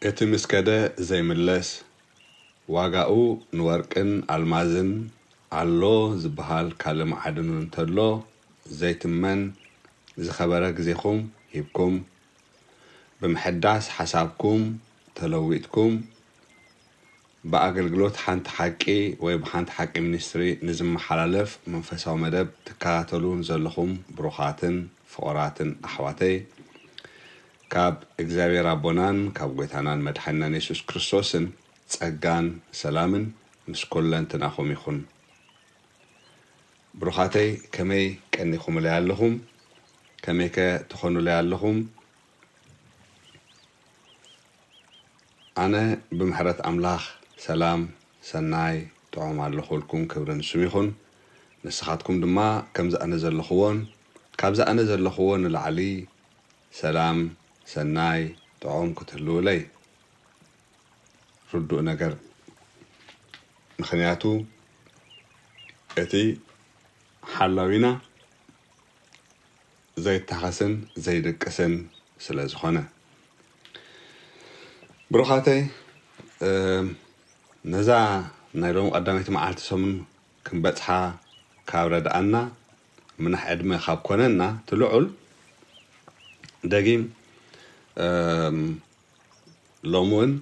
እቲ ምስ ከደ ዘይምለስ፣ ዋጋኡ ንወርቅን ኣልማዝን ኣሎ ዝበሃል ካልእ መዓድኑ እንተሎ ዘይትመን ዝኸበረ ግዜኹም ሂብኩም፣ ብምሕዳስ ሓሳብኩም ተለዊጥኩም፣ ብኣገልግሎት ሓንቲ ሓቂ ወይ ብሓንቲ ሓቂ ሚኒስትሪ ንዝመሓላለፍ መንፈሳዊ መደብ ትከታተሉ ንዘለኹም ብሩኻትን ፍቑራትን ኣሕዋተይ፣ ካብ እግዚኣብሔር ኣቦናን ካብ ጐይታናን መድሓኒናን የሱስ ክርስቶስን ጸጋን ሰላምን ምስ ኵለንትናኹም ይኹን። ብሩኻተይ፣ ከመይ ቀኒኹምለይ ኣለኹም? ከመይከ ትኾኑለይ ኣለኹም? ኣነ ብምሕረት ኣምላኽ ሰላም፣ ሰናይ፣ ጥዑም ኣለኹልኩም፣ ክብሪ ንስሙ ይኹን። ንስኻትኩም ድማ ከምዚ ኣነ ዘለኹዎን ካብዚ ኣነ ዘለኹዎ ንላዕሊ ሰላም፣ ሰናይ፣ ጥዑም ክትህልዉለይ ርዱእ ነገር። ምኽንያቱ እቲ ሓላዊና ዘይታኸስን ዘይድቅስን ስለ ዝኾነ። ብሩኻተይ፣ እም፣ ነዛ ናይ ሎሚ ቀዳመይቲ መዓልቲ ሰሙን ክንበጽሓ ካብ ረድኣና፣ ምናሕ ዕድመ ካብ ኮነና፣ እቲ ልዑል ደጊም፣ እም፣ ሎሚ እውን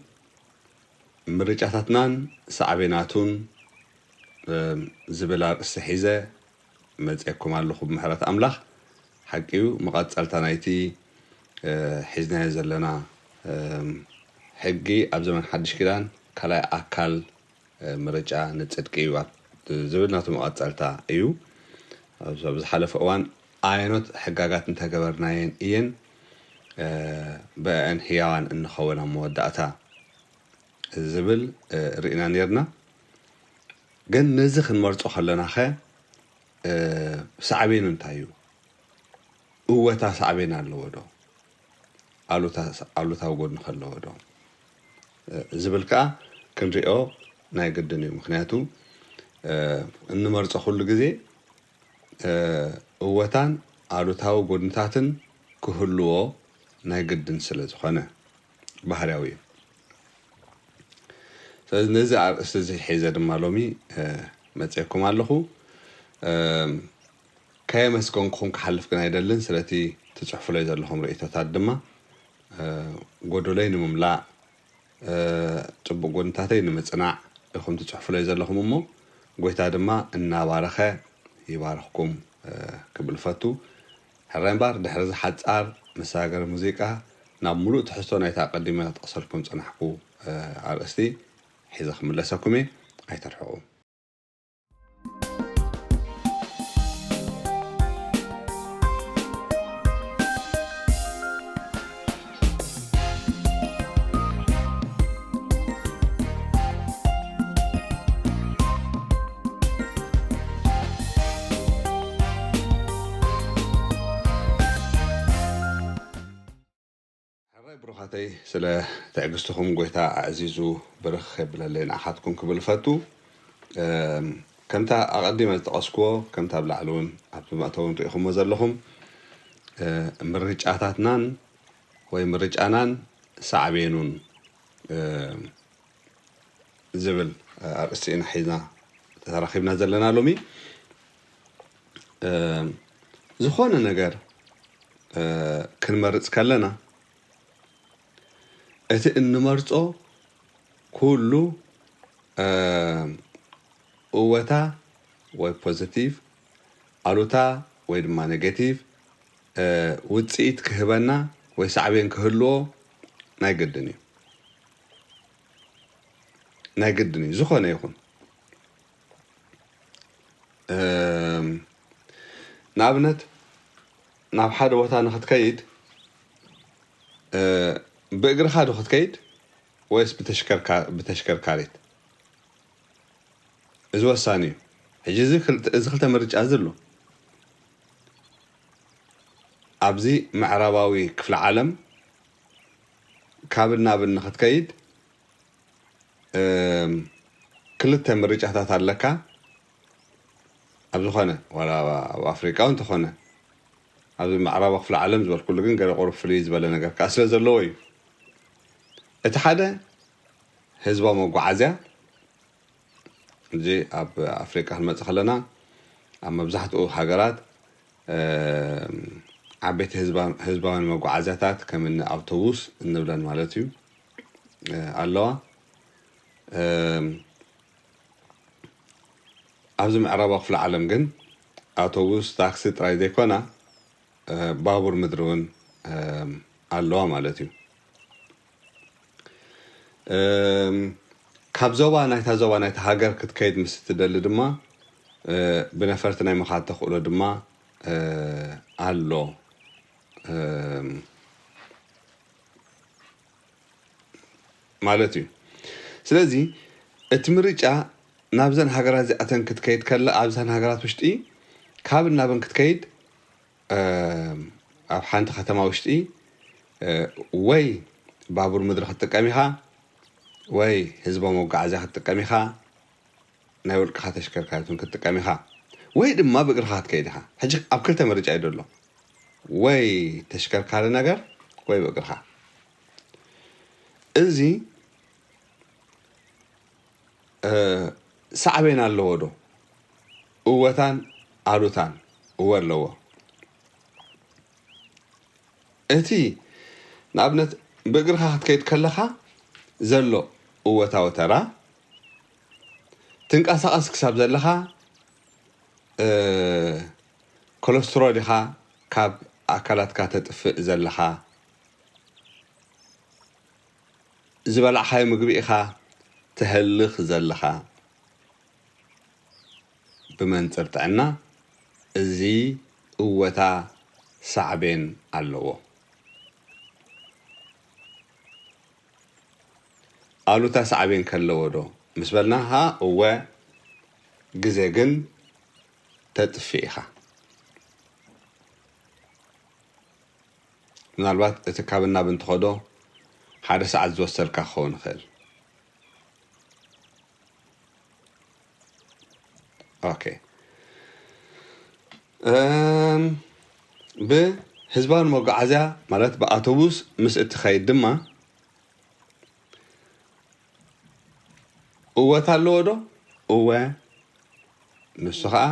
ምርጫታትናን ሳዕቤናቱን፣ እም፣ ዝብል ኣርእስቲ ሒዘ መጺኤኩም ኣለኹ ብምሕረት ኣምላኽ። ሓቂ እዩ፣ መቐጸልታ ናይቲ፣ እ፣ ሒዝናዮ ዘለና፣ እም፣ ሕጊ ኣብ ዘመን ሓድሽ ኪዳን ካልኣይ ኣካል፣ እ፣ ምርጫ ንጽድቂ እዩ ኣብ ዝብል ናቱ መቐጸልታ እዩ። ኣብ፣ ኣብ ዝሓለፈ እዋን ኣየኖት ሕጋጋት እንተገበርናየን እየን፣ እ፣ ብአን ህያዋን እንኸውን ኣብ መወዳእታ ዝብል፣ እ፣ ርኢና ኔርና። ግን ነዚ ክንመርጾ ከለናኸ፣ እ፣ ሳዕቤኑ እንታይ እዩ? እወታ ሳዕቤን ኣለዎ ዶ? ኣሉታ-፣ ኣሉታዊ ጎድኒ ከለዎ ዶ? እ፣ ዝብል ከኣ ክንሪኦ ናይ ግድን እዩ። ምኽንያቱ፣ እ፣ እንመርጾ ኩሉ ግዜ፣ እ፣ እወታን ኣሉታዊ ጎድንታትን ክህልዎ ናይ ግድን ስለ ዝኾነ ባህርያዊ እዩ። ስለዚ ነዚ ኣርእስቲ እዚ ሒዘ ድማ ሎሚ፣ እ፣ መጺኤኩም ኣለኹ። እም፣ ከየመስገንኩኹም ክሓልፍ ግን ኣይደልን። ስለቲ ትጽሕፉለይ ዘለኹም ርእይቶታት ድማ፣ እ፣ ጎደሎይ ንምምላእ፣ እ፣ ጽቡቕ ጎድንታተይ ንምጽናዕ ኢኹም ትጽሕፉለይ ዘለኹም እሞ፣ ጎይታ ድማ እናባረኸ ይባርኽኩም፣ እ፣ ክብል እፈቱ። ሕራይ እምበኣር፣ ድሕሪ እዚ ሓጻር መሰጋገሪ ሙዚቃ፣ ናብ ምሉእ ትሕዝቶ ናይታ ኣቐዲመ ክጠቕሰልኩም ዝጸናሕኩ፣ እ፣ ኣርእስቲ ሒዘ ክምለሰኩም እየ። ኣይትርሕቑ። ሕራይ ብሩኻተይ፣ ስለ ትዕግስትኹም ጎይታ ኣዕዚዙ ብርኽ የብለለይ ንዓኻትኩም ክብል እፈቱ። እም፣ ከምታ ኣቐዲመ ዝጠቐስክዎ፣ ከምታ ኣብ ላዕሊ እውን ኣብቲ መእተዊ እውን ርኢኹሞ ዘለኹም፣ እ፣ ምርጫታትናን ወይ ምርጫናን ሳዕቤኑን፣ እ፣ ዝብል፣ እ፣ ኣርእስቲ ኢና ሒዝና ተራኺብና ዘለና ሎሚ። እ፣ ዝኾነ ነገር፣ እ፣ ክንመርጽ ከለና፣ እቲ እንመርጾ ኩሉ፣ እ፣ እወታ ወይ ፖዚቲቭ፣ ኣሉታ ወይ ድማ ኔጌቲቭ፣ እ፣ ውጽኢት ክህበና ወይ ሳዕቤን ክህልዎ ናይ ግድን እዩ። ናይ ግድን እዩ፣ ዝኾነ ይኹን። እም፣ ንኣብነት፣ ናብ ሓደ ቦታ ንኽትከይድ፣ እ፣ ብእግርኻ ዶ ክትከይድ ወይስ ብተሽከርካ-፣ ብተሽከርካሪት? እዚ ወሳኒ እዩ። ሕጂ እዚ ክልተ፣ እዚ ክልተ ምርጫ እዚ ኣሎ። ኣብዚ ምዕራባዊ ክፍለ ዓለም ካብን ናብን ንኽትከይድ፣ እም፣ ክልተ ምርጫታት ኣለካ። ኣብ ዝኾነ፣ ዋላ ኣብ ኣፍሪቃ እውን እንተኾነ፣ ኣብዚ ምዕራባዊ ክፍለ ዓለም ዝበልኩሉ ግን ገለ ቁሩብ ፍልይ ዝበለ ነገር ከኣ ስለ ዘለዎ እዩ። እቲ ሓደ ህዝባዊ መጓዓዝያ፣ እዚ ኣብ ኣፍሪቃ ክንመጽእ ከለና ኣብ መብዛሕትኡ ሃገራት ዓበይቲ ህዝባውያን መጓዓዝያታት ከም እኒ ኣውቶቡስ እንብለን ማለት እዩ ኣለዋ። ኣብዚ ምዕራባዊ ክፍለ ዓለም ግን ኣውቶቡስ፣ ታክሲ ጥራይ ዘይኮና ባቡር ምድሪ እውን ኣለዋ ማለት እዩ። ካብ ዞባ ናይታ ዞባ ናይታ ሃገር ክትከይድ ምስ እትደሊ ድማ ብነፈርቲ ናይ ምኻድ ተኽእሎ ድማ ኣሎ ማለት እዩ። ስለዚ እቲ ምርጫ ናብዘን ሃገራት እዚኣተን ክትከይድ ከላ ኣብዘን ሃገራት ውሽጢ ካብ ናብን ክትከይድ ኣብ ሓንቲ ከተማ ውሽጢ ወይ ባቡር ምድሪ ክትጥቀም ኢኻ ወይ ህዝባዊ መጓዓዝያ ክትጥቀም ኢኻ፣ ናይ ውልቅኻ ተሽከርካሪት እውን ክትጥቀም ኢኻ ወይ ድማ ብእግርኻ ክትከይድ ኢኻ። ሕጂ ኣብ ክልተ ምርጫ እዩ ዘሎ፣ ወይ ተሽከርካሪ ነገር ወይ ብእግርኻ። እዚ ሳዕቤን ኣለዎ ዶ? እወታን ኣሉታን። እወ ኣለዎ። እቲ ንኣብነት ብእግርኻ ክትከይድ ከለኻ ዘሎ እወታዊ ተራ፣ ትንቀሳቐስ ክሳብ ዘለኻ ኮለስትሮል ኢኻ ካብ ኣካላትካ ተጥፍእ ዘለኻ፣ ዝበላዕኻዮ ምግቢ ኢኻ ተህልኽ ዘለኻ። ብመንጽር ጥዕና እዚ እወታ ሳዕቤን ኣለዎ። ኣሉታ ሳዕቤን ከለዎ ዶ ምስ በልና፣ ሃ እወ፣ ግዜ ግን ተጥፍእ ኢኻ። ምናልባት እቲ ካብ ናብ እንትኸዶ ሓደ ሰዓት ዝወሰድካ ክኸውን ይኽእል። ኦኬ። ብህዝባዊ መጓዓዝያ ማለት ብኣውቶቡስ ምስ እትኸይድ ድማ እወት ኣለዎ ዶ? እወ። ንሱ ኸዓ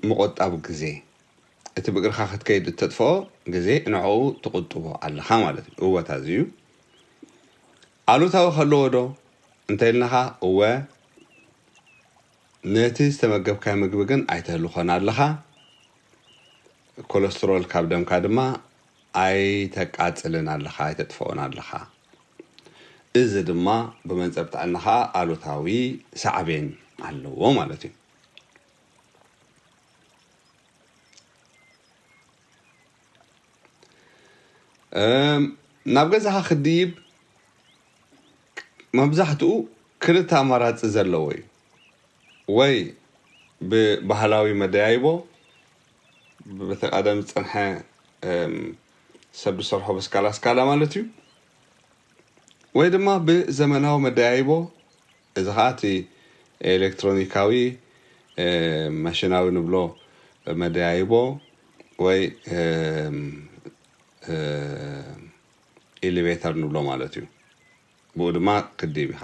ምቑጣብ ግዜ። እቲ ብእግርኻ ክትከይድ እተጥፍኦ ግዜ ንዕኡ ትቑጥቦ ኣለኻ ማለት እዩ። እወት ኣዝዩ ኣሉታዊ ከለዎ ዶ እንተኢልናኻ፣ እወ። ነቲ ዝተመገብካዮ ምግቢ ግን ኣይተህልኾን ኣለኻ። ኮለስትሮል ካብ ደምካ ድማ ኣይተቃጽልን ኣለኻ፣ ኣይተጥፍኦን ኣለኻ። እዚ ድማ ብመንጽር ጥዕናኻ ኣሉታዊ ሳዕቤን ኣለዎ ማለት እዩ። እም፣ ናብ ገዛኻ ክትድይብ መብዛሕትኡ ክልተ ኣማራጺ ዘለዎ እዩ። ወይ ብባህላዊ መደያይቦ፣ በቲ ቀደም ዝጸንሐ፣ እም፣ ሰብ ዝሰርሖ ብስካላ ስካላ ማለት እዩ። ወይ ድማ ብዘመናዊ መደያይቦ፣ እዚ ኸዓ እቲ ኤሌክትሮኒካዊ፣ እ፣ ማሽናዊ ንብሎ መደያይቦ ወይ፣ እም፣ እ፣ ኤሌቬተር ንብሎ ማለት እዩ። ብኡ ድማ ክትድይብ ኢኻ።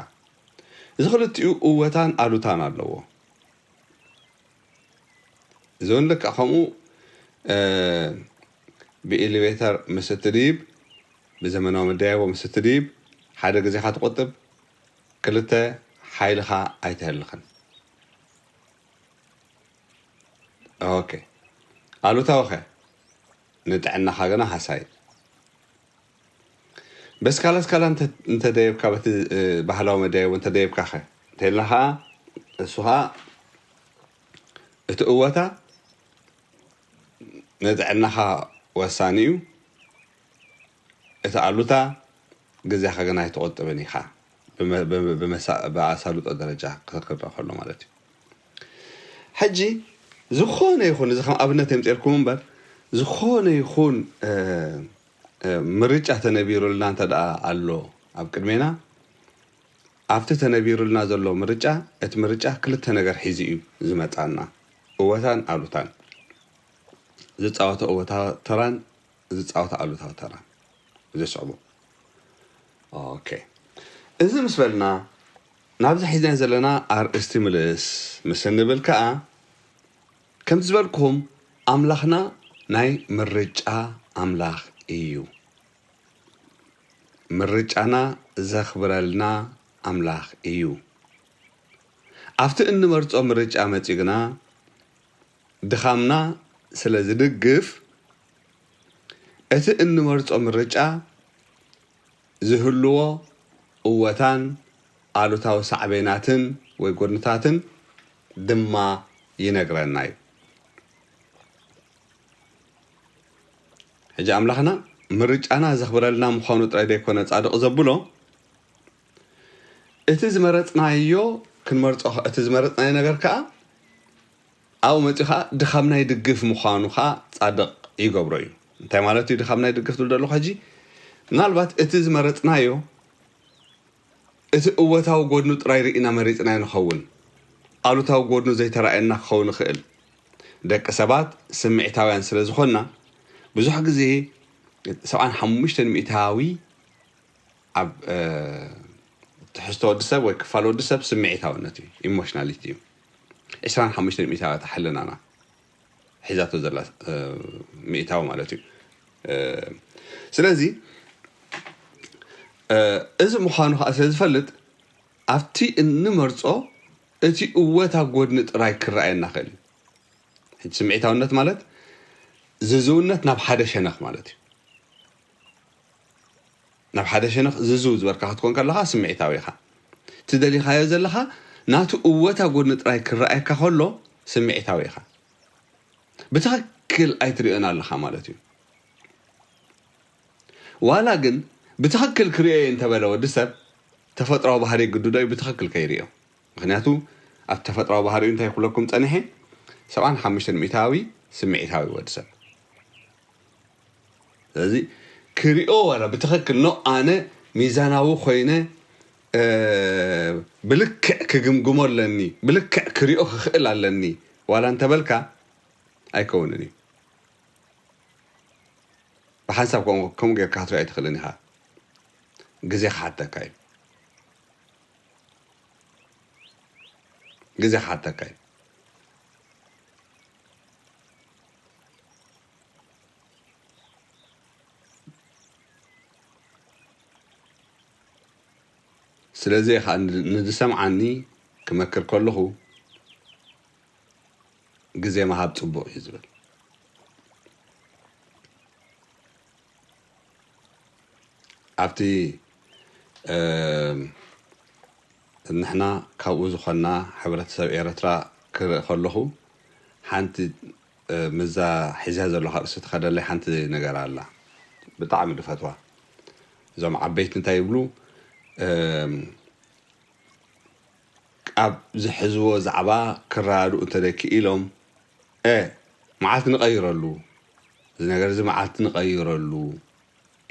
እዚ ክልቲኡ እወታን ኣሉታን ኣለዎ። እዚ እውን ልክዕ ከምኡ፣ እ፣ ብኤሌቬተር ምስ እትድይብ፣ ብዘመናዊ መደያይቦ ምስ እትድይብ፣ ሓደ ግዜኻ ትቑጥብ፣ ክልተ ሓይልኻ ኣይተህልኽን። ኦኬ። ኣሉታዊ ኸ? ንጥዕናኻ ግና ሃሳይ። በስካላ ስካላ እንተ-፣ እንተደየብካ፣ በቲ፣ እ፣ ባህላዊ መደያይቦ እንተደየብካ ኸ? እንተኢልና ኸዓ፣ እሱ ኸዓ እቲ እወታ ንጥዕናኻ ወሳኒ እዩ። እቲ ኣሉታ ግዜኻ ግን ኣይትቑጥብን ኢኻ። ብመ-፣ ብመ-፣ ብመሳ-፣ ብኣሳልጦ ደረጃ ክረአ ከሎ ማለት እዩ። ሕጂ ዝኾነ ይኹን፣ እዚ ከም ኣብነት የምፅኤልኩም እምበር፣ ዝኾነ ይኹን፣ እ፣ እ፣ ምርጫ ተነቢሩልና እንተ ደኣ ኣሎ ኣብ ቅድሜና፣ ኣብቲ ተነቢሩልና ዘሎ ምርጫ፣ እቲ ምርጫ ክልተ ነገር ሒዙ እዩ ዝመጻና። እወታን ኣሉታን። ዝጻወቶ እወታዊ ተራን ዝጻወቶ ኣሉታዊ ተራን። ዘስዕቦ። ኦኬ። እዚ ምስ በልና ናብዚ ሒዝናዮ ዘለና ኣርእስቲ ምልስ ምስ እንብል ከኣ ከምቲ ዝበልኩም ኣምላኽና ናይ ምርጫ ኣምላኽ እዩ። ምርጫና ዘኽብረልና ኣምላኽ እዩ። ኣብቲ እንመርጾ ምርጫ መጺኡ ግና ድኻምና ስለ ዝድግፍ እቲ እንመርጾ ምርጫ ዝህልዎ እወታን ኣሉታዊ ሳዕቤናትን ወይ ጎድንታትን ድማ ይነግረና እዩ። ሕጂ ኣምላኽና ምርጫና ዘኽብረልና ምዃኑ ጥራይ ዘይኮነ ጻድቕ ዘብሎ እቲ ዝመረጽናዮ ክንመርጾ እቲ ዝመረጽናዮ ነገር ከኣ ኣብኡ መጺኡ ከዓ ድኻምና ይድግፍ ምዃኑ ከዓ ጻድቕ ይገብሮ እዩ። እንታይ ማለት እዩ ድኻምና ይድግፍ ትብል ዘለኹ ሕጂ? ምናልባት እቲ ዝመረጽናዮ እቲ እወታዊ ጎድኑ ጥራይ ርኢና መሪጽናዮ ንኸውን። ኣሉታዊ ጎድኑ ዘይተራእየና ክኸውን ይኽእል። ደቂ ሰባት ስምዒታውያን ስለ ዝኾንና ብዙሕ ግዜ ሰብዓን ሓሙሽተን ሚእታዊ ኣብ ትሕዝቶ ወዲ ሰብ ወይ ክፋል ወዲ ሰብ ስምዒታውነት እዩ፣ ኢሞሽናሊቲ እዩ። ዕስራን ሓሙሽተን ሚእታዊ እታ ሕልናና ሒዛቶ ዘላ ሚእታዊ ማለት እዩ። ስለዚ እዚ ምዃኑ ከዓ ስለ ዝፈልጥ ኣብቲ እንመርጾ እቲ እወታ ጎድኒ ጥራይ ክረኣየና ክእል እዩ። ሕጂ ስምዒታውነት ማለት ዝዝውነት ናብ ሓደ ሸነኽ ማለት እዩ። ናብ ሓደ ሸነኽ ዝዝው ዝበልካ ክትኮን ከለኻ ስምዒታዊ ኢኻ። እቲ ደሊኻዮ ዘለኻ ናቱ እወታ ጎድኒ ጥራይ ክረኣየካ ከሎ ስምዒታዊ ኢኻ። ብትኽክል ኣይትሪኦን ኣለኻ ማለት እዩ። ዋላ ግን ብትኽክል ክሪኦ እየ እንተበለ ወዲ ሰብ ተፈጥራዊ ባህሪ ግድዶ እዩ ብትኽክል ከይሪኦ። ምክንያቱ ኣብ ተፈጥራዊ ባህሪኡ እንታይ ክብለኩም ጸኒሐ ሰብዓን ሓሙሽተን ሚእታዊ ስምዒታዊ ወዲ ሰብ። ስለዚ ክሪኦ ዋላ ብትኽክል ኖ ኣነ ሚዛናዊ ኮይነ ብልክዕ ክግምግሞ ኣለኒ፣ ብልክዕ ክሪኦ ክኽእል ኣለኒ ዋላ እንተበልካ ኣይከውንን እዩ። ብሓንሳብ ከምኡ ጌርካ ክትሪኦ ኣይትኽእልን ኢኻ። ግዜ ክሓተካ እዩ። ግዜ ክሓተካ እዩ። ስለዚ ከዓ ንዝሰምዓኒ ክመክር ከለኹ ግዜ ምሃብ ጽቡቕ እዩ ዝብል። ኣብቲ ንሕና ካብኡ ዝኾንና ሕብረተሰብ ኤረትራ ክርኢ ከለኹ ሓንቲ ምዛ ሒዝያ ዘለኹ ኣርእስቲ ትኸደለይ ሓንቲ ነገር ኣላ። ብጣዕሚ ድፈትዋ። እዞም ዓበይቲ እንታይ ይብሉ? ኣብ ዝሕዝዎ ዛዕባ ክረዳድኡ እንተደይክኢሎም፣ "እ፣ መዓልቲ ንቐይረሉ፣ እዚ ነገር እዚ መዓልቲ ንቐይረሉ"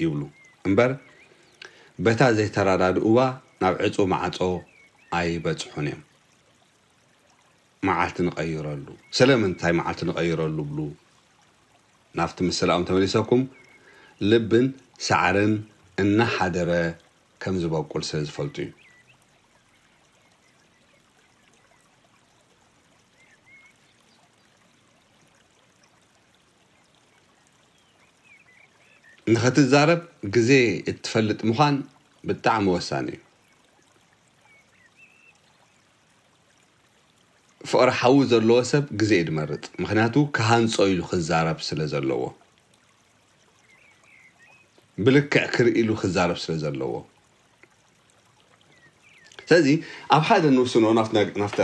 ይብሉ እምበር፣ በታ ዘይተረዳድእዋ ናብ ዕጹው ማዕጾ ኣይበጽሑን እዮም። መዓልቲ ንቐይረሉ። ስለምንታይ መዓልቲ ንቐይረሉ ብሉ? ናብቲ ምስላኦም ተመሊሰኩም፣ ልብን ሳዕርን እናሓደረ ከም ዝበቁል ስለ ዝፈልጡ እዩ። ንኽትዛረብ ግዜ እትፈልጥ ምዃን ብጣዕሚ ወሳኒ እዩ። ፍቕሪ ሓዊ ዘለዎ ሰብ ግዜ እዩ ዝመርጽ። ምኽንያቱ ክሃንጾ ኢሉ ክዛረብ ስለ ዘለዎ። ብልክዕ ክርኢ ኢሉ ክዛረብ ስለ ዘለዎ። ስለዚ ኣብ ሓደ ንውስኖ፣ ናብቲ ነግ-፣ ናብቲ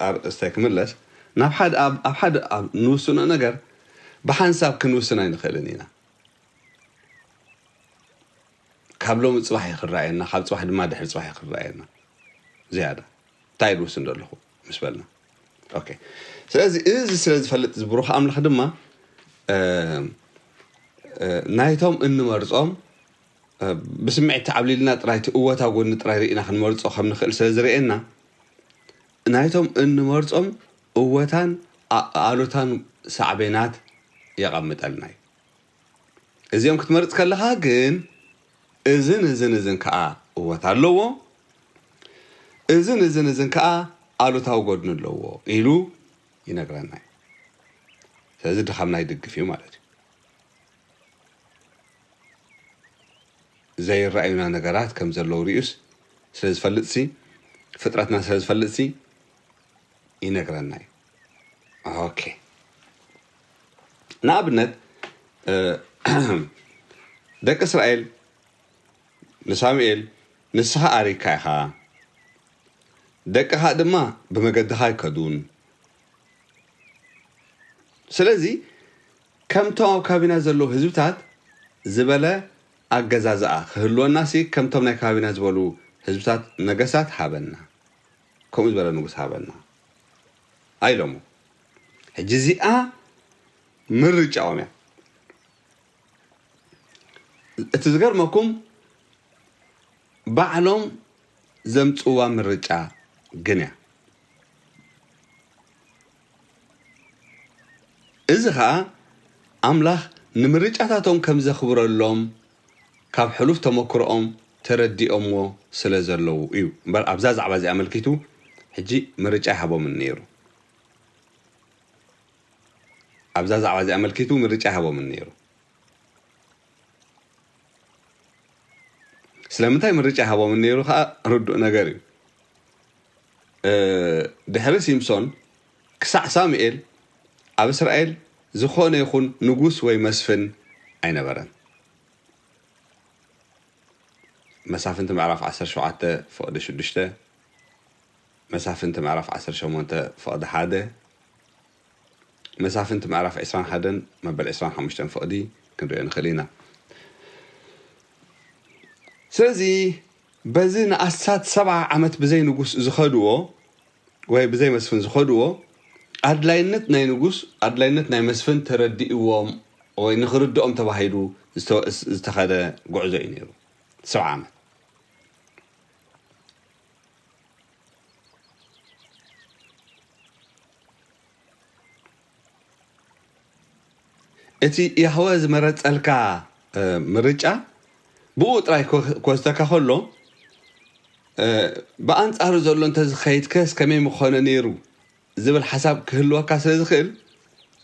ኣርእስታይ ክምለስ፣ ናብ ሓደ፣ ኣብ፣ ኣብ ሓደ ኣብ ንውስኖ ነገር ብሓንሳብ ክንውስን ኣይንኽእልን ኢና። ካብ ሎሚ ጽባሕ እዩ ክረኣየና፣ ካብ ጽባሕ ድማ ድሕሪ ጽባሕ እዩ ክረኣየና። ዝያዳ እንታይ ድውስን ዘለኹ ምስ በልና። ኦኬ። ስለዚ እዚ ስለ ዝፈልጥ እዚ ብሩኽ ኣምላኽ ድማ፣ እ፣ እ፣ ናይቶም እንመርጾም፣ እ፣ ብስምዒት ተዓብሊልና ጥራይ እቲ እወታ ጎኒ ጥራይ ርኢና ክንመርጾ ከም ንኽእል ስለ ዝርእየና፣ ናይቶም እንመርጾም እወታን ኣ-፣ ኣሉታን ሳዕቤናት የቐምጠልና እዩ። እዚኦም ክትመርጽ ከለኻ ግን እዝን እዝን እዝን ከኣ እወት ኣለዎ፣ እዝን እዝን እዝን ከዓ ኣሉታዊ ጎድኒ ኣለዎ ኢሉ ይነግረና እዩ። ስለዚ ድኻምና ይድግፍ እዩ ማለት እዩ። ዘይረኣዩና ነገራት ከም ዘለዉ ርእዩስ ስለ ዝፈልጥሲ፣ ፍጥረትና ስለ ዝፈልጥሲ ይነግረና እዩ። ኦኬ። ንኣብነት፣ እ፣ ደቂ እስራኤል ንሳሙኤል፣ "ንስኻ ኣሪግካ ኢኻ፣ ደቅኻ ድማ ብመገድኻ ኣይከዱን። ስለዚ ከምቶም ኣብ ከባቢና ዘለዉ ህዝብታት ዝበለ ኣገዛዝኣ ክህልወናሲ፣ ከምቶም ናይ ከባቢና ዝበሉ ህዝብታት ነገስታት ሃበና፣ ከምኡ ዝበለ ንጉስ ሃበና" ኣይሎሞ። ሕጂ እዚኣ ምርጫኦም እያ። እቲ ዝገርመኩም፣ ባዕሎም ዘምጽእዋ ምርጫ ግን እያ። እዚ ኸኣ ኣምላኽ ንምርጫታቶም ከም ዘኽብረሎም ካብ ሕሉፍ ተመክሮኦም ተረዲኦምዎ ስለ ዘለዉ እዩ። እምበር ኣብዛ ዛዕባ እዚኣ ኣመልኪቱ ሕጂ ምርጫ ይሃቦምን ነይሩ። ኣብዛ ዛዕባ እዚኣ ኣመልኪቱ ምርጫ ይሃቦምን ነይሩ። ስለምንታይ ምርጫ ይሃቦምን ነይሩ ኸኣ ርዱእ ነገር እዩ። እ፣ ድሕሪ ሲምሶን ክሳዕ ሳሙኤል ኣብ እስራኤል ዝኾነ ይኹን ንጉስ ወይ መስፍን ኣይነበረን። መሳፍንቲ ምዕራፍ ዓሰርተ ሸውዓተ ፍቕዲ ሽዱሽተ፣ መሳፍንቲ ምዕራፍ ዓሰርተ ሸሞንተ ፍቕዲ ሓደ፣ መሳፍንቲ ምዕራፍ ዕስራን ሓደን መበል ዕስራን ሓሙሽተን ፍቕዲ ክንሪኦ ንኽእል ኢና። ስለዚ በዚ ንኣስታት ሰብዓ ዓመት ብዘይ ንጉስ ዝኸድዎ ወይ ብዘይ መስፍን ዝኸድዎ፣ ኣድላይነት ናይ ንጉስ፣ ኣድላይነት ናይ መስፍን ተረዲእዎም ወይ ንኽርድኦም ተባሂሉ ዝተ-፣ ዝተኸደ ጉዕዞ እዩ ነይሩ። ሰብዓ ዓመት። እቲ ያህወ ዝመረጸልካ፣ እ፣ ምርጫ ብኡ ጥራይ ክወ-፣ ክወስደካ ከሎ፣ እ፣ ብኣንጻሩ ዘሎ እንተዝኸይድከስ ከመይ ምኾነ ነይሩ ዝብል ሓሳብ ክህልወካ ስለ ዝኽእል፣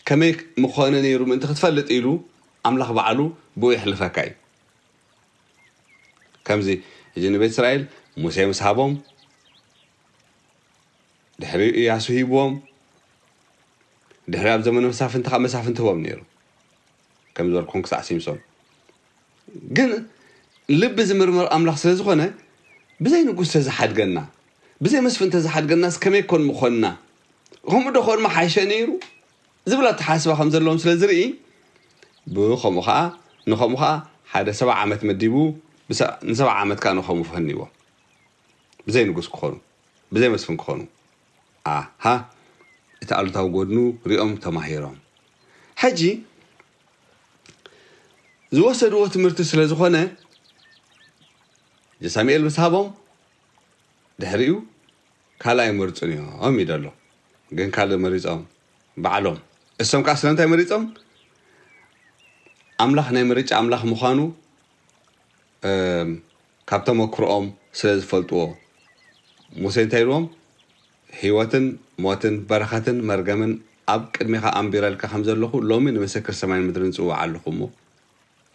ከመይ ምኾነ ነይሩ ምእንቲ ክትፈልጥ ኢሉ ኣምላኽ ባዕሉ ብኡ የሕልፈካ እዩ። ከምዚ፣ ሕጂ ንቤት እስራኤል ሙሴ ምስ ሃቦም፣ ድሕሪኡ እያሱ ሂብዎም፣ ድሕሪ ኣብ ዘመነ መሳፍንቲ ኸዓ መሳፍንቲ ህቦም ነይሩ። ከም ዝበልኩም ክሳዕ ሲምሶን። ግን ልቢ ዝምርምር ኣምላኽ ስለ ዝኾነ፣ ብዘይ ንጉስ ተዝሓድገና፣ ብዘይ መስፍን ተዝሓድገናስ ከመይ ኮን ምኾንና? ከምኡ ዶ ኾን ምሓሸ ነይሩ? ዝብል ኣተሓሳስባ ከም ዘለዎም ስለ ዝርኢ፣ ብኸምኡ ኸዓ፣ ንኸምኡ ኸዓ ሓደ ሰብዓ ዓመት መዲቡ፣ ብሰ-፣ ንሰብዓ ዓመት ከኣ ንኸምኡ ፈንይዎም። ብዘይ ንጉስ ክኾኑ፣ ብዘይ መስፍን ክኾኑ። ኣሃ፣ እቲ ኣሉታዊ ጎድኑ ሪኦም ተማሂሮም። ሕጂ ዝወሰድዎ ትምህርቲ ስለ ዝኾነ፣ ሳሙኤል ምስ ሃቦም፣ ድሕሪኡ ካልእ ኣይመርጹን እዮም እዩ ደሎ። ግን ካልእ መሪጾም ባዕሎም። እሶም ከኣ ስለምንታይ መሪጾም? ኣምላኽ ናይ ምርጫ ኣምላኽ ምዃኑ፣ እም፣ ካብ ተመክሮኦም ስለ ዝፈልጥዎ። ሙሴ እንታይ ኢልዎም? "ህይወትን ሞትን በረኸትን መርገምን ኣብ ቅድሜኻ ኣንቢረልካ ከም ዘለኹ ሎሚ ንምስክር ሰማይን ምድርን ጽውዓ ኣለኹ እሞ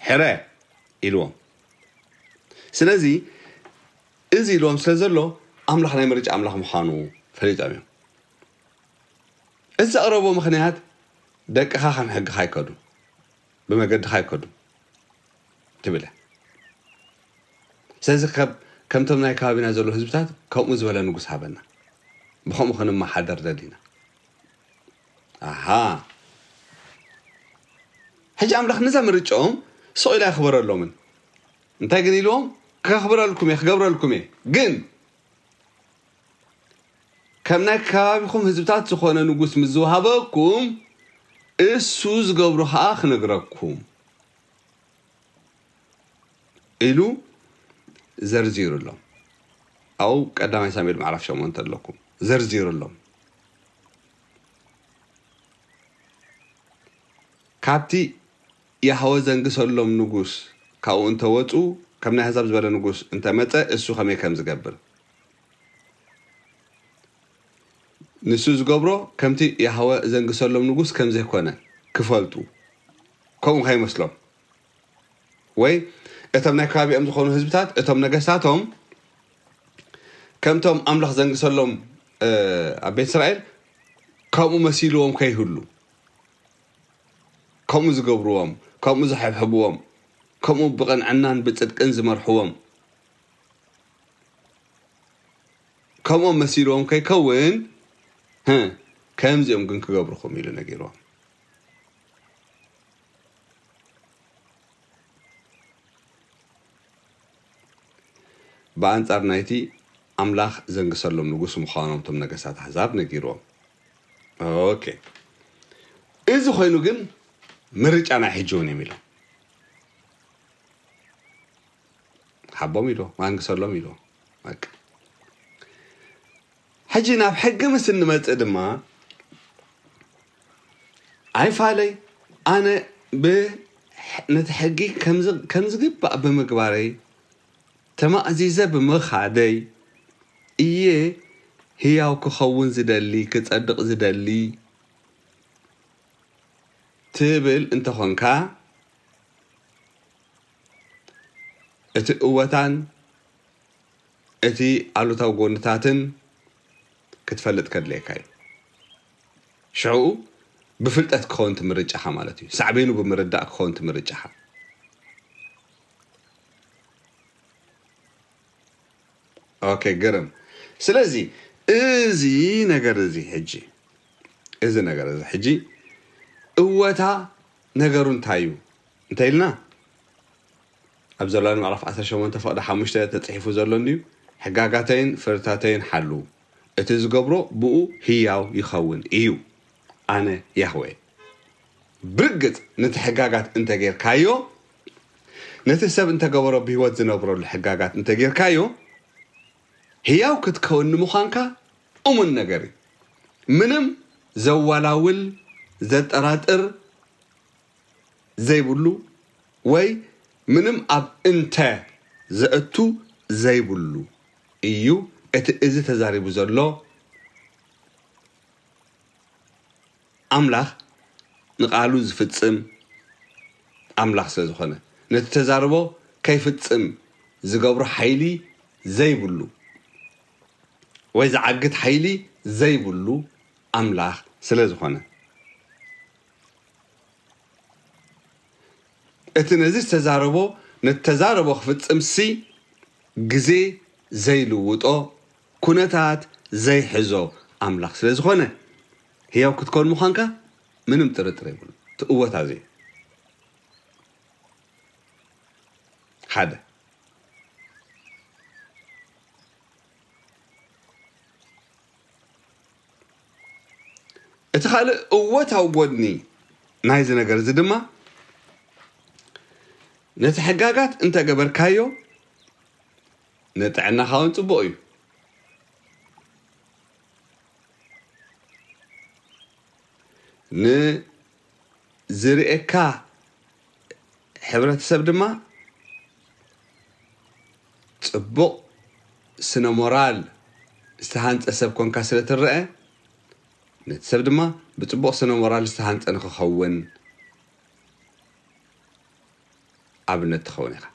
ሕረ" ኢልዎም። ስለዚ እዚ ኢልዎም ስለ ዘሎ ኣምላኽ ናይ ምርጫ ኣምላኽ ምዃኑ ፈሊጦም እዮም። እዚ ዘቕረቦ ምኽንያት ደቅኻ ከም ሕግኻ ኣይከዱ፣ ብመገድኻ ኣይከዱ ትብል እያ። ስለዚ ከብ-፣ ከምቶም ናይ ከባቢና ዘለዉ ህዝብታት ከምኡ ዝበለ ንጉስ ሃበና። ብኸምኡ ክንመሓደር ደሊና። ኣሃ። ሕጂ ኣምላኽ ነዛ ምርጫኦም ስቕ ኢሉ ኣይኽበረሎምን። እንታይ ግን ኢልዎም? "ከኽብረልኩም እየ፣ ክገብረልኩም እየ። ግን ከም ናይ ከባቢኹም ህዝብታት ዝኾነ ንጉስ ምስ ዝወሃበኩም፣ እሱ ዝገብሮ ኸኣ ክነግረኩም" ኢሉ ዘርዚሩሎም። ኣብኡ ቀዳማይ ሳሙኤል ምዕራፍ ሸሞንተ ኣለኩም። ዘርዚሩሎም። ካብቲ ያህወ ዘንግሰሎም ንጉስ ካብኡ እንተወጹ፣ ከም ናይ ኣህዛብ ዝበለ ንጉስ እንተመጸ፣ እሱ ከመይ ከም ዝገብር። ንሱ ዝገብሮ ከምቲ ያህወ ዘንግሰሎም ንጉስ ከም ዘይኮነ ክፈልጡ፣ ከምኡ ከይመስሎም፣ ወይ እቶም ናይ ከባቢኦም ዝኾኑ ህዝብታት፣ እቶም ነገስታቶም ከምቶም ኣምላኽ ዘንግሰሎም፣ እ፣ ኣብ ቤት እስራኤል ከምኡ መሲልዎም ከይህሉ፣ ከምኡ ዝገብርዎም፣ ከምኡ ዝሕብሕብዎም፣ ከምኡ ብቕንዕናን ብጽድቅን ዝመርሕዎም፣ ከምኦም መሲልዎም ከይከውን፣ ህ፣ ከምዚኦም ግን ክገብርኹም ኢሉ ነጊርዎም። ብኣንጻር ናይቲ ኣምላኽ ዘንግሰሎም ንጉስ ምዃኖም እቶም ነገስታት ኣሕዛብ ነጊርዎም። ኦኬ። እዚ ኮይኑ ግን ምርጫ ናይ ሕጂ እውን እዮም ኢሎም። ሓቦም ኢልዎ፣ ማንግሰሎም ኢልዎ። በቃ። ሕጂ ናብ ሕጊ ምስ እንመጽእ ድማ፣ ኣይፋለይ፣ ኣነ ብ-፣ ነቲ ሕጊ ከም ዝ-፣ ከም ዝግባእ ብምግባረይ፣ ተማእዚዘ ብምኻደይ እየ ህያው ክኸውን ዝደሊ፣ ክጸድቕ ዝደሊ ትብል እንተኾንካ፣ እቲ እወታን እቲ ኣሉታዊ ጎንታትን ክትፈልጥ ከድልየካ እዩ። ሽዑ ብፍልጠት ክኸውን እቲ ምርጫኻ ማለት እዩ። ሳዕቤኑ ብምርዳእ ክኸውን እቲ ምርጫኻ። ኦኬ፣ ግርም። ስለዚ እዚ ነገር እዚ ሕጂ፣ እዚ ነገር እዚ ሕጂ እወታ ነገሩ እንታይ እዩ እንተ ኢልና፣ ኣብ ዘሌዋውያን ምዕራፍ ዓሰርተ ሸሞንተ ፍቕዲ ሓሙሽተ ተጻሒፉ ዘሎ እንድዩ፣ ሕጋጋተይን ፍርድታተይን ሓልዉ፣ እቲ ዝገብሮ ብኡ ህያው ይኸውን እዩ። ኣነ ያህዌ። ብርግጽ ነቲ ሕጋጋት እንተጌርካዮ፣ ነቲ ሰብ እንተገበሮ ብህይወት ዝነብረሉ ሕጋጋት እንተጌርካዮ፣ ህያው ክትከውን ንምዃንካ እሙን ነገር እዩ። ምንም ዘዋላውል፣ ዘጠራጥር ዘይብሉ ወይ ምንም ኣብ እንተ ዘእቱ ዘይብሉ እዩ። እቲ እዚ ተዛሪቡ ዘሎ ኣምላኽ ንቓሉ ዝፍጽም ኣምላኽ ስለ ዝኾነ፣ ነቲ ተዛርቦ ከይፍጽም ዝገብሮ ሓይሊ ዘይብሉ ወይ ዝዓግት ሓይሊ ዘይብሉ ኣምላኽ ስለ ዝኾነ፣ እቲ ነዚ ዝተዛረቦ፣ ነቲ ተዛረቦ ክፍጽምሲ ግዜ ዘይልውጦ፣ ኩነታት ዘይሕዞ ኣምላኽ ስለ ዝኾነ፣ ህያው ክትከውን ምዃንካ ምንም ጥርጥር የብሉ። እቲ እወታ እዚ ሓደ። እቲ ካልእ እወታዊ ጎድኒ ናይዚ ነገር እዚ ድማ፣ ነቲ ሕጋጋት እንተገበርካዮ፣ ንጥዕናኻ እውን ጽቡቕ እዩ። ንዝርእየካ ሕብረተሰብ ድማ ጽቡቕ ስነ ሞራል ዝተሃንጸ ሰብ ኮንካ ስለ ትረአ፣ ነቲ ሰብ ድማ ብጽቡቕ ስነ ሞራል ዝተሃንጸ ንኽኸውን ኣብነት ትኸውን ኢኻ።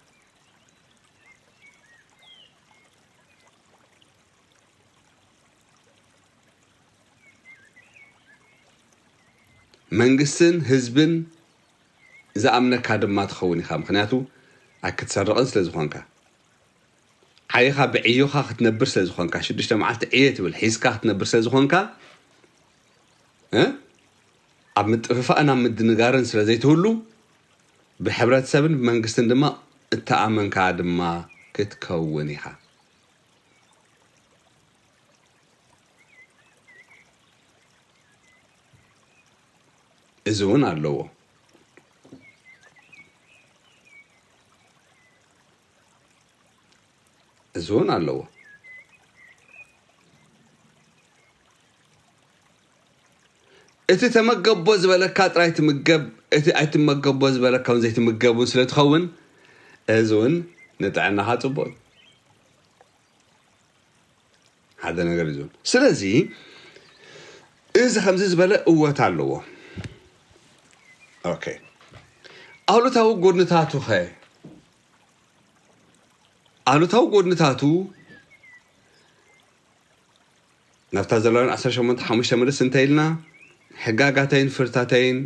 መንግስትን ህዝብን ዝኣምነካ ድማ ትኸውን ኢኻ። ምኽንያቱ ኣይክትሰርቕን ስለ ዝኾንካ፣ ዓይኻ ብዕዮኻ ክትነብር ስለ ዝኾንካ፣ ሽዱሽተ መዓልቲ ዕየ ትብል ሒዝካ ክትነብር ስለ ዝኾንካ፣ እ? ኣብ ምጥፍፋእን ኣብ ምድንጋርን ስለ ዘይትህሉ፣ ብሕብረተሰብን ብመንግስትን ድማ እተኣመንካ ድማ ክትከውን ኢኻ። እዚ እውን ኣለዎ። እዚ እውን ኣለዎ። እቲ ተመገቦ ዝበለካ ጥራይ ትምገብ፣ እቲ ኣይትመገቦ ዝበለካ እውን ዘይትምገብ እውን ስለ ትኸውን፣ እዚ እውን ንጥዕናኻ ጽቡቕ እዩ። ሓደ ነገር እዩ ዝብል። ስለዚ፣ እዚ ከምዚ ዝበለ እወት ኣለዎ። ኦኬ፣ ኣሉታዊ ጎድንታቱ ኸ? ኣሉታዊ ጎድንታቱ ናብታ ዘለዋን ዓሰርተ ሸሞንተ ሓሙሽተ ምልስ እንተ ኢልና፣ ሕጋጋተይን ፍርታተይን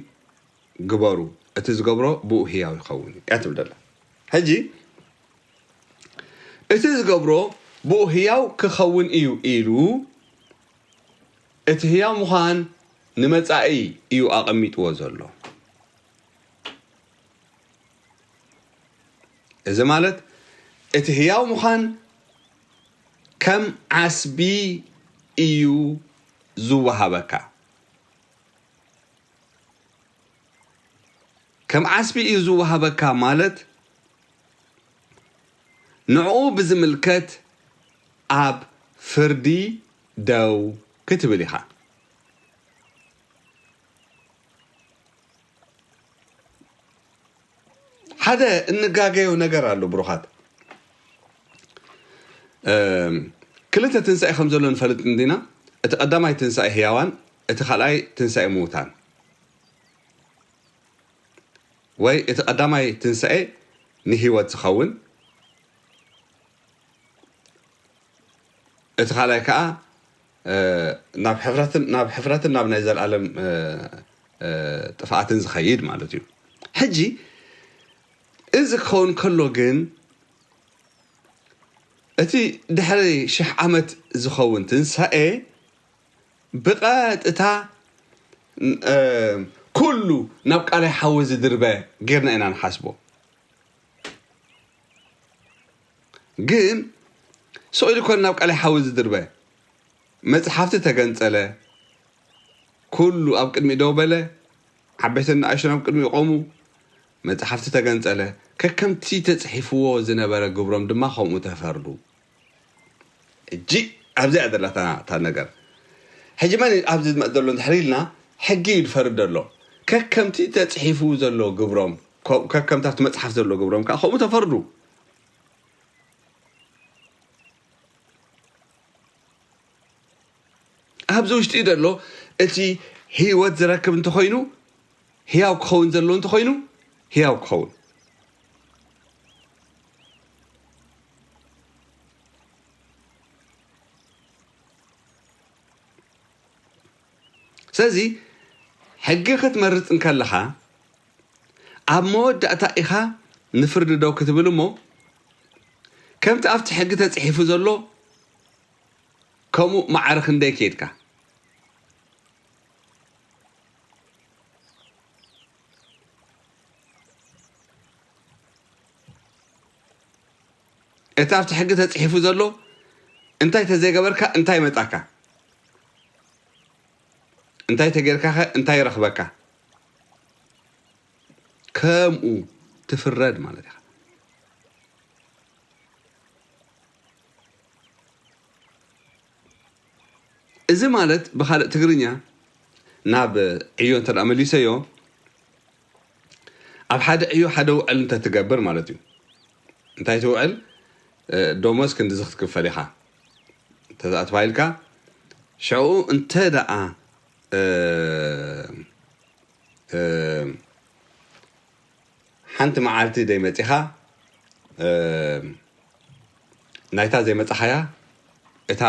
ግበሩ፣ እቲ ዝገብሮ ብኡ ህያው ይኸውን እዩ እያ ትብል ዘላ። ሕጂ እቲ ዝገብሮ ብኡ ህያው ክኸውን እዩ ኢሉ፣ እቲ ህያው ምዃን ንመጻኢ እዩ ኣቐሚጥዎ ዘሎ። እዚ ማለት እቲ ህያው ምዃን ከም ዓስቢ እዩ ዝወሃበካ። ከም ዓስቢ እዩ ዝወሃበካ ማለት ንዕኡ ብዝምልከት ኣብ ፍርዲ ደው ክትብል ኢኻ። ሓደ እንጋገዮ ነገር ኣሎ ብሩኻት። እም፣ ክልተ ትንሳኤ ከም ዘሎ ንፈልጥ እንዲና። እቲ ቀዳማይ ትንሳኤ ህያዋን፣ እቲ ካልኣይ ትንሳኤ ምውታን። ወይ እቲ ቀዳማይ ትንሳኤ ንህይወት ዝኸውን፣ እቲ ካልኣይ ከዓ፣ እ፣ ናብ ሕፍረትን፣ ናብ ሕፍረትን ናብ ናይ ዘለኣለም፣ እ፣ እ፣ ጥፍኣትን ዝኸይድ ማለት እዩ። ሕጂ እዚ ክኸውን ከሎ ግን እቲ ድሕሪ ሽሕ ዓመት ዝኸውን ትንሳኤ ብቐጥታ፣ እ፣ ኩሉ ናብ ቃላይ ሓዊ ዝድርበ ጌርና ኢና ንሓስቦ። ግን ስቕ ኢሉ ኮነ ናብ ቃላይ ሓዊ ዝድርበ። መጽሓፍቲ ተገንጸለ፣ ኩሉ ኣብ ቅድሚኡ ደው በለ፣ ዓበይትን ንኣሽቱን ኣብ ቅድሚኡ ቆሙ። መጽሓፍቲ ተገንጸለ፣ ከከምቲ ተጽሒፍዎ ዝነበረ ግብሮም ድማ ከምኡ ተፈርዱ። ሕጂ ኣብዚኣ ዘላ እታ፣ እታ ነገር። ሕጂ መን እዩ ኣብዚ ዝመጽእ ዘሎ እንድሕር ኢልና፣ ሕጊ እዩ ዝፈርድ ዘሎ። ከከምቲ ተጽሒፉ ዘሎ ግብሮም፣ ከ-፣ ከከምቲ ኣብቲ መጽሓፍ ዘሎ ግብሮም ከዓ ከምኡ ተፈርዱ። ኣብዚ ውሽጢ ዘሎ እቲ ህይወት ዝረክብ እንተኾይኑ፣ ህያው ክኸውን ዘለዎ እንተኾይኑ፣ ህያው ክኸውን። ስለዚ ሕጊ ክትመርጽ እንከለኻ፣ ኣብ መወዳእታ ኢኻ ንፍርዲ ደው ክትብል እሞ፣ ከምቲ ኣብቲ ሕጊ ተጽሒፉ ዘሎ፣ ከምኡ ማዕረ ክንደይ ከይድካ? እቲ ኣብቲ ሕጊ ተጽሒፉ ዘሎ፣ እንታይ ተዘይገበርካ እንታይ መጻካ? እንታይ ተጌርካኸ እንታይ ይረኽበካ? ከምኡ ትፍረድ ማለት ኢኻ። እዚ ማለት ብኻልእ ትግርኛ ናብ ዕዮ እንተ ደኣ መሊሰዮ፣ ኣብ ሓደ ዕዮ ሓደ ውዕል እንተ ትገብር ማለት እዩ። እንታይ ትውዕል? እ፣ ደሞዝ ክንድዚ ክትክፈል ኢኻ እንተ ደኣ ተባሂልካ፣ ሽዑ እንተ ደኣ፣ እ፣ እ፣ ሓንቲ መዓልቲ ደይ መጺኻ፣ እ፣ ናይታ ዘይመጻኻያ እታ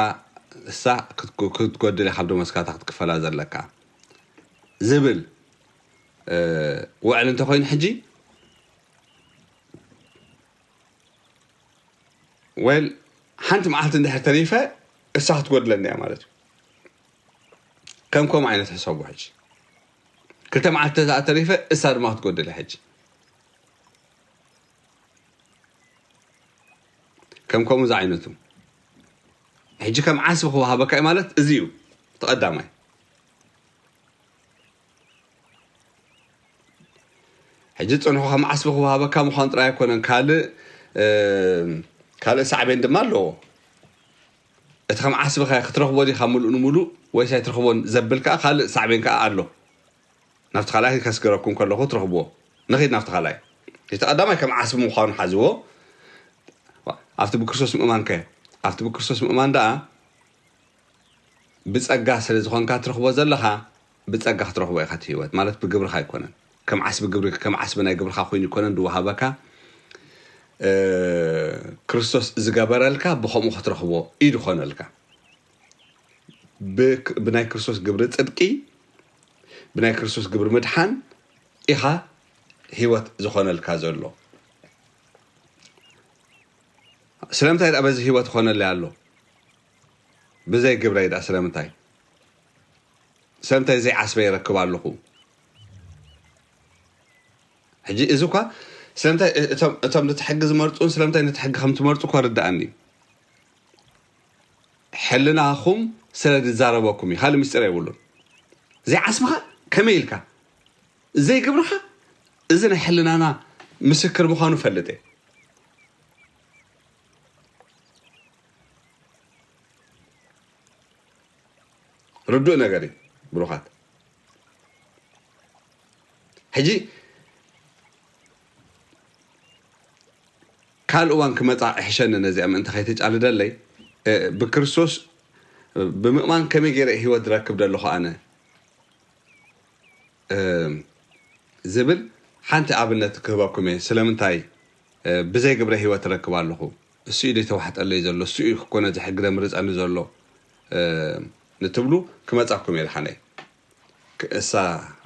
እሳ ክትጎ-፣ ክትጎድል ኢኻ፣ ካብ ደሞዝካ እታ ክትክፈላ ዘለካ ዝብል፣ እ፣ ውዕል እንተኾይኑ ሕጂ፣ ዌል፣ ሓንቲ መዓልቲ እንድሕር ተሪፈ እሳ ክትጎድለኒ እያ ማለት እዩ። ከም ከምኡ ዓይነት ሕሰቡ ሕጂ። ክልተ መዓልቲ ተሪፈ እሳ ድማ ክትጎድል እያ ሕጂ። ከም ከምኡ ዝዓይነቱ። ሕጂ ከም ዓስቢ ክወሃበካ እዩ ማለት እዚ እዩ። እቲ ቀዳማይ። ሕጂ ጽንሑ ከም ዓስቢ ክወሃበካ ምዃኑ ጥራይ ኣይኮነን፣ ካልእ፣ እ፣ ካልእ ሳዕቤን ድማ ኣለዎ። እቲ ከም ዓስቢ ከ ክትረኽቦ ዲኻ ምሉእ ንምሉእ ወይስ ኣይትረኽቦን ዘብል ከኣ ካልእ ሳዕቤን ከኣ ኣሎ። ናብቲ ካልኣይ ከስግረኩም ከለኹ ትረኽብዎ። ንኺድ ናብቲ ካልኣይ። እቲ ቀዳማይ ከም ዓስቢ ምዃኑ ሓዝዎ። ኣብቲ ብክርስቶስ ምእማን ከ? ኣብቲ ብክርስቶስ ምእማን ደኣ ብጸጋ ስለ ዝኾንካ ትረኽቦ ዘለኻ፣ ብጸጋ ክትረኽቦ ኢኻ። እቲ ህይወት ማለት ብግብርኻ ኣይኮነን። ከም ዓስቢ ግብሪ፣ ከም ዓስቢ ናይ ግብርኻ ኮይኑ ኣይኮነን ዝወሃበካ። እ፣ ክርስቶስ ዝገበረልካ ብኸምኡ ክትረኽቦ እዩ ዝኾነልካ። ብ-፣ ብናይ ክርስቶስ ግብሪ ጽድቂ፣ ብናይ ክርስቶስ ግብሪ ምድሓን ኢኻ ህይወት ዝኾነልካ ዘሎ። ስለምንታይ ደኣ በዚ ህይወት ይኾነለይ ኣሎ? ብዘይ ግብረይ ደኣ ስለምንታይ? ስለምንታይ ዘይዓስበ ይረክብ ኣለኹ? ሕጂ እዚ እኳ ስለምንታይ እቶም፣ እቶም ነቲ ሕጊ ዝመርጹን ስለምንታይ ነቲ ሕጊ ከም ትመርጹ እኳ ርድኣኒ እዩ። ሕልናኹም ስለ ዝዛረበኩም እዩ። ካልእ ምስጢር የብሉን። ዘይዓስብኻ ከመይ ኢልካ? ዘይግብርኻ እዚ ናይ ሕልናና ምስክር ምዃኑ ፈልጥ እየ። ርዱእ ነገር እዩ ብሩኻት። ሕጂ ካልእ እዋን ክመጻ እሕሸኒ ነዚኣ ምእንቲ ከይተጫልደለይ፣ እ፣ ብክርስቶስ ብምእማን ከመይ ገይረ ህይወት ዝረክብ ዘለኹ ኣነ፣ እ፣ ዝብል ሓንቲ ኣብነት ክህበኩም እየ። ስለምንታይ፣ እ፣ ብዘይ ግብረ ህይወት እረክብ ኣለኹ? እሱ እዩ ዘይተዋሕጠለይ ዘሎ፣ እሱ እዩ እኮ ነዚ ሕጊ ዘምርጸኒ ዘሎ፣ እ፣ ንትብሉ ክመጻኩም እየ ድሓነይ። ክ-፣ እሳ፣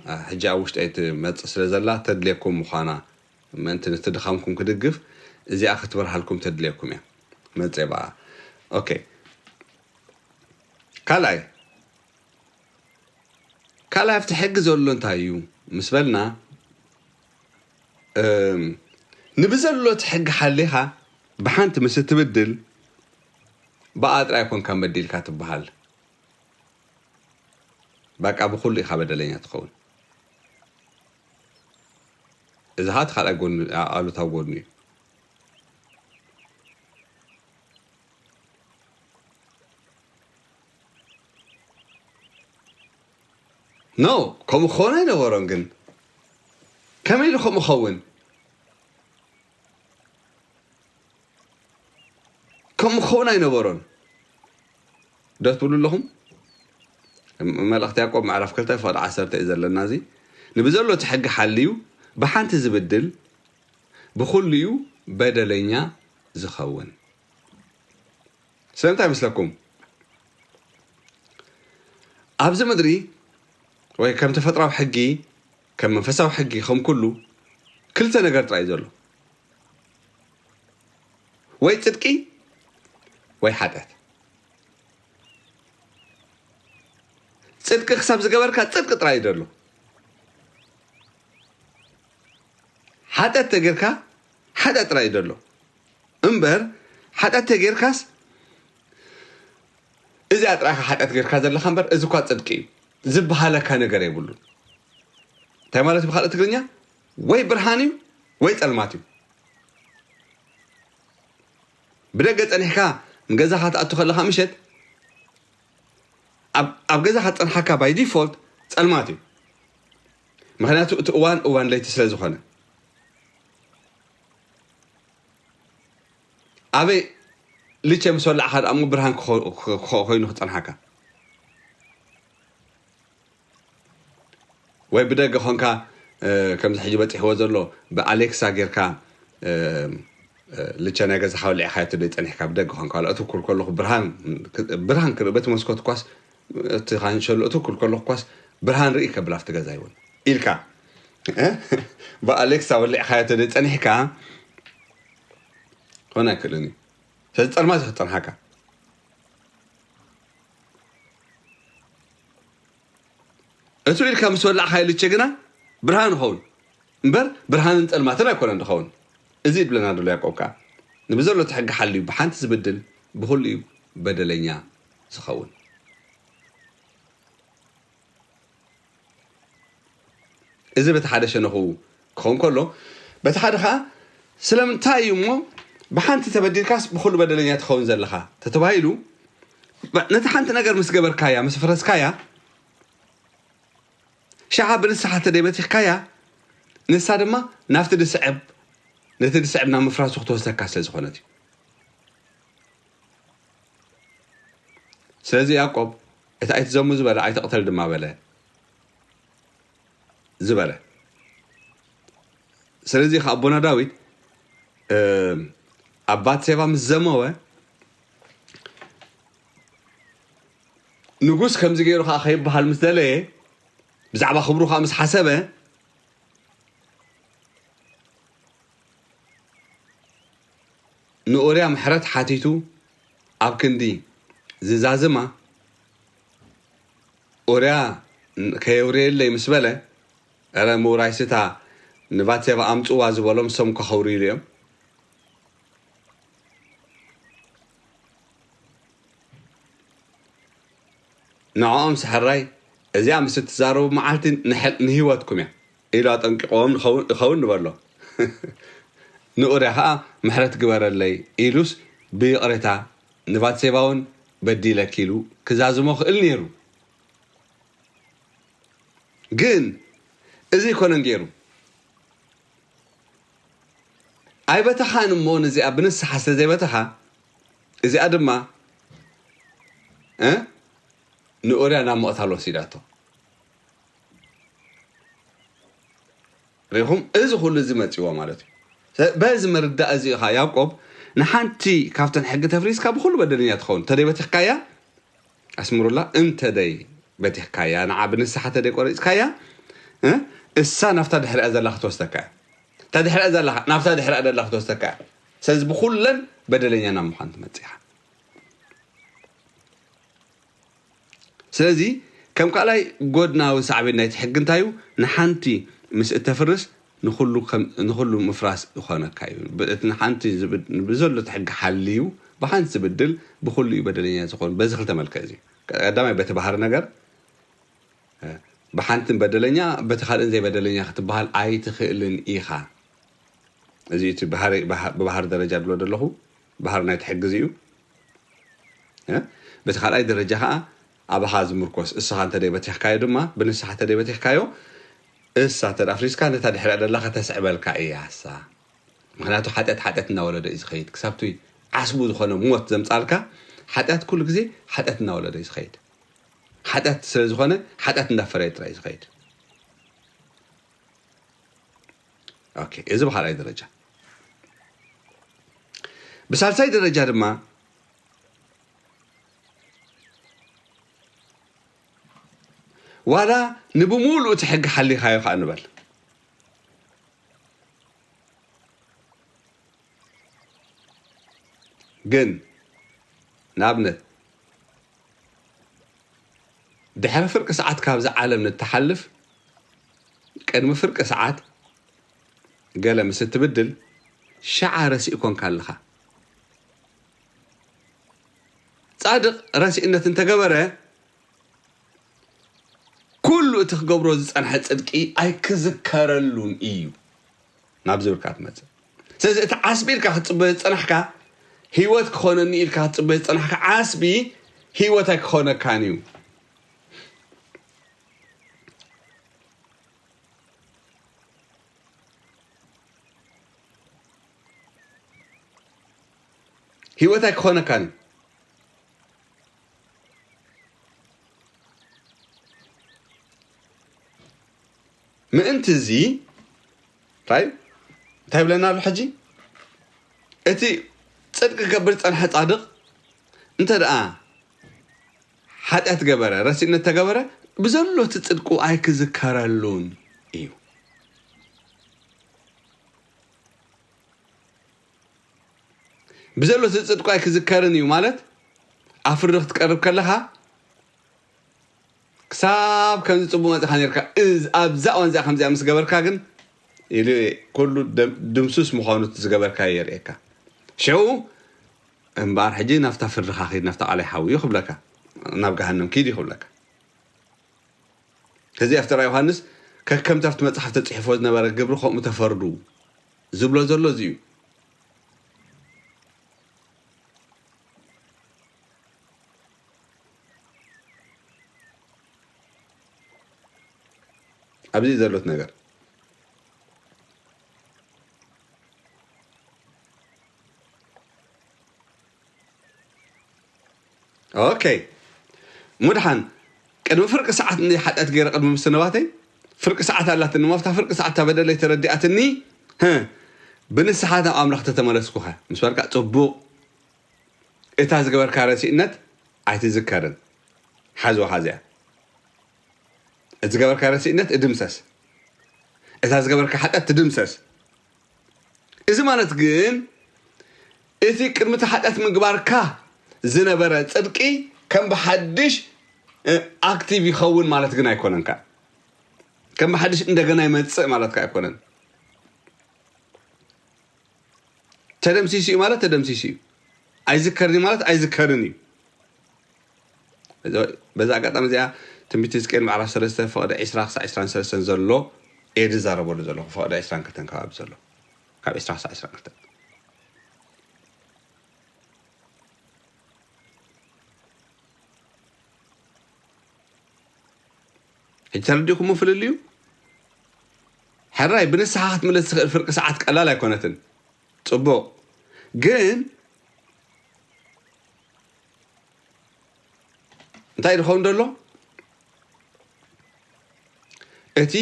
እ፣ ሕጂ ኣብ ውሽጠይ ትመጽእ ስለ ዘላ ተድልየኩም ምዃና፣ ምእንቲ ነቲ ድኻምኩም ክድግፍ፣ እዚኣ ክትበርሃልኩም ተድልየኩም እያ። መጽእ ብኣ። ኦኬ። ካልኣይ፣ ካልኣይ ኣብቲ ሕጊ ዘሎ እንታይ እዩ ምስ በልና፣ እም፣ ንብዘሎ እቲ ሕጊ ሓሊኻ ብሓንቲ ምስ እትብድል፣ ብኣ ጥራይ ኣይኮንካን በዲልካ ትበሃል። በቃ ብኹሉ ኢኻ በደለኛ ትኸውን። እዚ ኸኣ እቲ ካልኣይ ጎኑ፣ ኣ-፣ ኣሉታዊ ጎኑ እዩ። ኖ፣ ከምኡ ክኸውን ኣይነበሮን። ግን ከመይ ኢሉ ከምኡ ኸውን? ከምኡ ክኸውን ኣይነበሮን። ዶ ትብሉ ኣለኹም? ም-፣ መልእኽቲ ያዕቆብ ምዕራፍ ክልተ ፍቕዲ ዓሰርተ እዩ ዘለና። እዚ ንብዘሎ እቲ ሕጊ ሓልዩ ብሓንቲ ዝብድል ብኹሉ እዩ በደለኛ ዝኸውን። ስለምንታይ ይመስለኩም? ኣብዚ ምድሪ ወይ ከም ተፈጥራዊ ሕጊ፣ ከም መንፈሳዊ ሕጊ፣ ከም ኩሉ ክልተ ነገር ጥራይ እዩ ዘሎ። ወይ ጽድቂ ወይ ሓጢኣት። ጽድቂ ክሳብ ዝገበርካ ጽድቂ ጥራይ እዩ ዘሎ። ሓጢኣት ተጌርካ ሓጢኣት ጥራይ እዩ ዘሎ። እምበር ሓጢኣት ተጌርካስ እዚኣ ጥራይ ኢኻ ሓጢኣት ጌርካ ዘለኻ እምበር እዚ እኳ ጽድቂ እዩ ዝበሃለካ ነገር የብሉን። እንታይ ማለት እዩ ብኻልእ ትግርኛ? ወይ ብርሃን እዩ ወይ ጸልማት እዩ። ብደገ ጸኒሕካ ንገዛኻ ትኣቱ ከለኻ ምሸት ኣብ፣ ኣብ ገዛኻ ዝጸንሓካ by default ጸልማት እዩ። ምኽንያቱ እቲ እዋን እዋን ለይቲ ስለ ዝኾነ። ኣበይ ልቸ ምስ ወላዕኻ ደኣ እሞ ብርሃን ክኸ-፣ ክኸ-፣ ኮይኑ ክጸንሓካ? ወይ ብደገ ኾንካ፣ እ፣ ከምዚ ሕጂ በጺሕዎ ዘሎ ብኣሌክሳ ጌርካ፣ እ፣ እ፣ ልቸ ናይ ገዛኻ ወሊዕኻዮ ትደይ ጸኒሕካ ብደገ ኾንካ ዋላ እትኩር ከለኹ ብርሃን፣ ብርሃን ክርኢ በቲ መስኮት ኳስ እቲ ካንሸሎ እትኩር ከለኹ ኳስ ብርሃን ርኢ ከብል ኣብቲ ገዛ ይውን ኢልካ፣ እ፣ ብኣሌክሳ ወሊዕኻዮ ትደይ ጸኒሕካ ክኾን ኣይክእልን እዩ። ስለዚ ጸልማት እዩ ክጸንሓካ። እቱ ኢልካ ምስ ወላዕካዮ ልቸ ግና ብርሃን ይኸውን እምበር ብርሃንን ጸልማትን ኣይኮነን ዝኸውን። እዚ ይብለና ዘሎ ያዕቆብ ከኣ፣ ንብዘሎ እቲ ሕጊ ሓልዩ ብሓንቲ ዝብድል ብኹሉ እዩ በደለኛ ዝኸውን። እዚ በቲ ሓደ ሸነኹ ክኸውን ከሎ፣ በቲ ሓደ ኸኣ ስለምንታይ እዩ እሞ ብሓንቲ ተበዲልካስ ብኹሉ በደለኛ ትኸውን ዘለኻ ተተባሂሉ፣ በ-፣ ነቲ ሓንቲ ነገር ምስ ገበርካያ፣ ምስ ኣፍረስካያ፣ ሸዓ ብንስሓ ተደይበቲኽካያ፣ ንሳ ድማ ናብቲ ድስዕብ፣ ነቲ ድስዕብ ናብ ምፍራሱ ክትወስደካ ስለ ዝኾነት እዩ። ስለዚ ያዕቆብ እቲ ኣይትዘሙ ዝበለ ኣይትቕተል ድማ በለ ዝበለ። ስለዚ ከ ኣቦና ዳዊት፣ እ፣ ኣብ ባትሴባ ምስ ዘመወ፣ ንጉስ ከምዚ ገይሩ ከኣ ከይበሃል ምስ ደለየ፣ ብዛዕባ ክብሩ ከኣ ምስ ሓሰበ፣ ንኡርያ ምሕረት ሓቲቱ ኣብ ክንዲ ዝዛዝማ፣ ኡርያ ከየውርየለይ ምስ በለ፣ "ኧረ ምውራይ ስታ ንባትሴባ ኣምጽዋ" ዝበሎም፣ እሶም ከኸውርይሉ እዮም። ንዕኦም ስሕራይ፣ "እዚኣ ምስ እትዛረቡ መዓልቲ ንሕል-፣ ንህይወትኩም እያ" ኢሉ ኣጠንቂቕዎም ንኸውን-፣ ይኸውን ንበሎ። ንኡርያ ኸኣ "ምሕረት ግበረለይ" ኢሉስ ብይቕሬታ ንባትሴባ እውን "በዲለኪ" ኢሉ ክዛዝሞ ክእል ነይሩ። ግን እዚ ኣይኮነን ገይሩ። ኣይበተኻን እሞ፣ ነዚኣ ብንስሓ ስለ ዘይበተኻ፣ እዚኣ ድማ፣ እ፣ ንኡርያ ናብ ምቕታል ወሲዳቶ። ርኢኹም? እዚ ኩሉ እዚ መጺዎ ማለት እዩ። በዚ ምርዳእ እዚ ኢኻ ያዕቆብ ንሓንቲ ካብተን ሕጊ ተፍሪስካ ብኹሉ በደለኛ ትኸውን። እንተደይበቲኽካያ፣ ኣስምሩላ፣ እንተደይ በቲኽካያ፣ ንዓ ብንስሓ ተደይ ቆሪጽካያ፣ እ፣ እሳ ናብታ ድሕሪኣ ዘላ ክትወስደካ እያ። እታ ድሕሪኣ ዘላ፣ ናብታ ድሕሪኣ ዘላ ክትወስደካ እያ። ስለዚ ብኹለን በደለኛ ናብ ምዃን ትመጽእ ኢኻ። ስለዚ ከም ካልኣይ ጎድናዊ ሳዕቤን ናይቲ ሕጊ እንታይ እዩ? ንሓንቲ ምስ እተፍርስ ንኹሉ ከም-፣ ንኹሉ ምፍራስ ይኾነካ እዩ። ብ-፣ እቲ ንሓንቲ ዝብድ-፣ ብዘሎ እቲ ሕጊ ሓልዩ ብሓንቲ ዝብድል ብኹሉ እዩ በደለኛ ዝኾን። በዚ ክልተ መልክዕ እዚ። ቀዳማይ በቲ ባህሪ ነገር፣ እ፣ ብሓንትን በደለኛ፣ በቲ ካልእን ዘይበደለኛ ክትበሃል ኣይትኽእልን ኢኻ። እዚ እቲ ባህሪ፣ ባህ-፣ ብባህሪ ደረጃ ድብሎ ዘለኹ፣ ባህሪ ናይቲ ሕጊ እዚ እዩ። እ? በቲ ካልኣይ ደረጃ ኸኣ ኣባኻ ዝምርኮስ፣ እስኻ እንተ ደይበቲኽካዮ ድማ፣ ብንስሓ እንተ ደይበቲኽካዮ፣ እሳ እንተ ደኣ ኣፍሪስካ፣ ነታ ድሕሪኣ ደላ ከተስዕበልካ እያ እሳ። ምኽንያቱ ሓጢኣት ሓጢኣት እናወለደ እዩ ዝኸይድ። ክሳብቲ ዓስቡ ዝኾነ ሞት ዘምጻልካ፣ ሓጢኣት ኩሉ ግዜ ሓጢኣት እናወለደ እዩ ዝኸይድ። ሓጢኣት ስለ ዝኾነ፣ ሓጢኣት እንዳፈረየ ጥራይ እዩ ዝኸይድ። ኦኬ፣ እዚ ብኻልኣይ ደረጃ። ብሳልሳይ ደረጃ ድማ፣ ዋላ ንብሙሉኡ እቲ ሕጊ ሓሊኻዮ ኸኣ ንበል፣ ግን ንኣብነት ድሕሪ ፍርቂ ሰዓት ካብዛ ዓለም ንትሓልፍ፣ ቅድሚ ፍርቂ ሰዓት ገለ ምስ እትብድል፣ ሸዓ ረሲእ ኮንካ ኣለኻ። ጻድቕ ረሲእነት እንተገበረ፣ ኩሉ እቲ ክገብሮ ዝጸንሐ ጽድቂ ኣይክዝከረሉን እዩ። ናብ ዝብል ከኣ ትመጽእ። ስለዚ እቲ ዓስቢ ኢልካ ክትጽበዮ ዝጸናሕካ፣ ህይወት ክኾነኒ ኢልካ ክትጽበዮ ዝጸናሕካ ዓስቢ፣ ህይወት ኣይክኾነካን እዩ። ህይወት ኣይክኾነካን እዩ። ምእንቲ እዚ፣ እንታይ፣ እንታይ ይብለና ኣሎ ሕጂ? እቲ ጽድቂ ክገብር ዝጸንሐ ጻድቕ፣ እንተ ደኣ ሓጢኣት ገበረ፣ ረሲእነት ተገበረ፣ ብዘሎ እቲ ጽድቁ ኣይክዝከረሉን እዩ። ብዘሎ እቲ ጽድቁ ኣይክዝከርን እዩ ማለት፣ ኣብ ፍርዲ ክትቀርብ ከለኻ፣ ክሳብ ከምዚ ጽቡቕ መጺኻ ነርካ፣ እዝ-፣ ኣብዛ እዋን እዚኣ ከምዚኣ ምስ ገበርካ ግን፣ ኢሉ ኩሉ ደም-፣ ድምሱስ ምዃኑ እቲ ዝገበርካዮ የርእየካ። ሽዑ እምበኣር ሕጂ ናብታ ፍርድኻ ኪድ፣ ናብታ ቃላይ ሓዊ እዩ ክብለካ፣ ናብ ገሃነም ኪድ እዩ ክብለካ። ሕዚ ኣብቲ ራእይ ዮሃንስ፣ ከከምቲ ኣብቲ መጽሓፍ ተጽሒፎ ዝነበረ ግብሪ ከምኡ ተፈርዱ ዝብሎ ዘሎ እዚ እዩ። ኣብዚ ዘሎት ነገር። ኦኬ። ሙድሓን፣ ቅድሚ ፍርቂ ሰዓት እንዲ ሓጢኣት ገይረ ቅድሚ ምስንባተይ፣ ፍርቂ ሰዓት ኣላትኒ፣ እሞ ኣብታ ፍርቂ ሰዓት እታ በደለይ ተረዲኣትኒ፣ ህ፣ ብንስሓ ናብ ኣምላኽ ተተመለስኩኸ ምስ በልካ፣ ጽቡቕ። እታ ዝገበርካ ረሲእነት ኣይትዝከርን። ሓዝዋ ሓዚኣ። እቲ ዝገበርካ ረሲእነት እድምሰስ። እታ ዝገበርካ ሓጢኣት ትድምሰስ። እዚ ማለት ግን፣ እቲ ቅድሚ እቲ ሓጢኣት ምግባርካ ዝነበረ ጽድቂ ከም ብሓድሽ፣ እ፣ ኣክቲቭ ይኸውን ማለት ግን ኣይኮነን ከኣ። ከም ብሓድሽ እንደገና ይመጽእ ማለትካ ኣይኮነን። ተደምሲሱ እዩ ማለት ተደምሲሱ እዩ። ኣይዝከርን እዩ ማለት ኣይዝከርን እዩ። በዚ፣ በዛ ኣጋጣሚ እዚኣ ትንቢት ሕዝቅኤል ምዕራፍ ሰለስተ ፍቕዲ ዕስራ ክሳዕ ዕስራን ሰለስተን ዘሎ እየ ዝዛረበሉ ዘለኹ። ፍቕዲ ዕስራን ክልተን ከባቢ ዘሎ። ካብ ዕስራ ክሳዕ ዕስራን ክልተን። ሕጂ ተረዲእኩሞ ፍልልዩ? ሕራይ ብንስሓ ክትምለስ ትኽእል ፍርቂ ሰዓት ቀላል ኣይኮነትን። ጽቡቕ። ግን እንታይ ዝኸውን ዘሎ? እቲ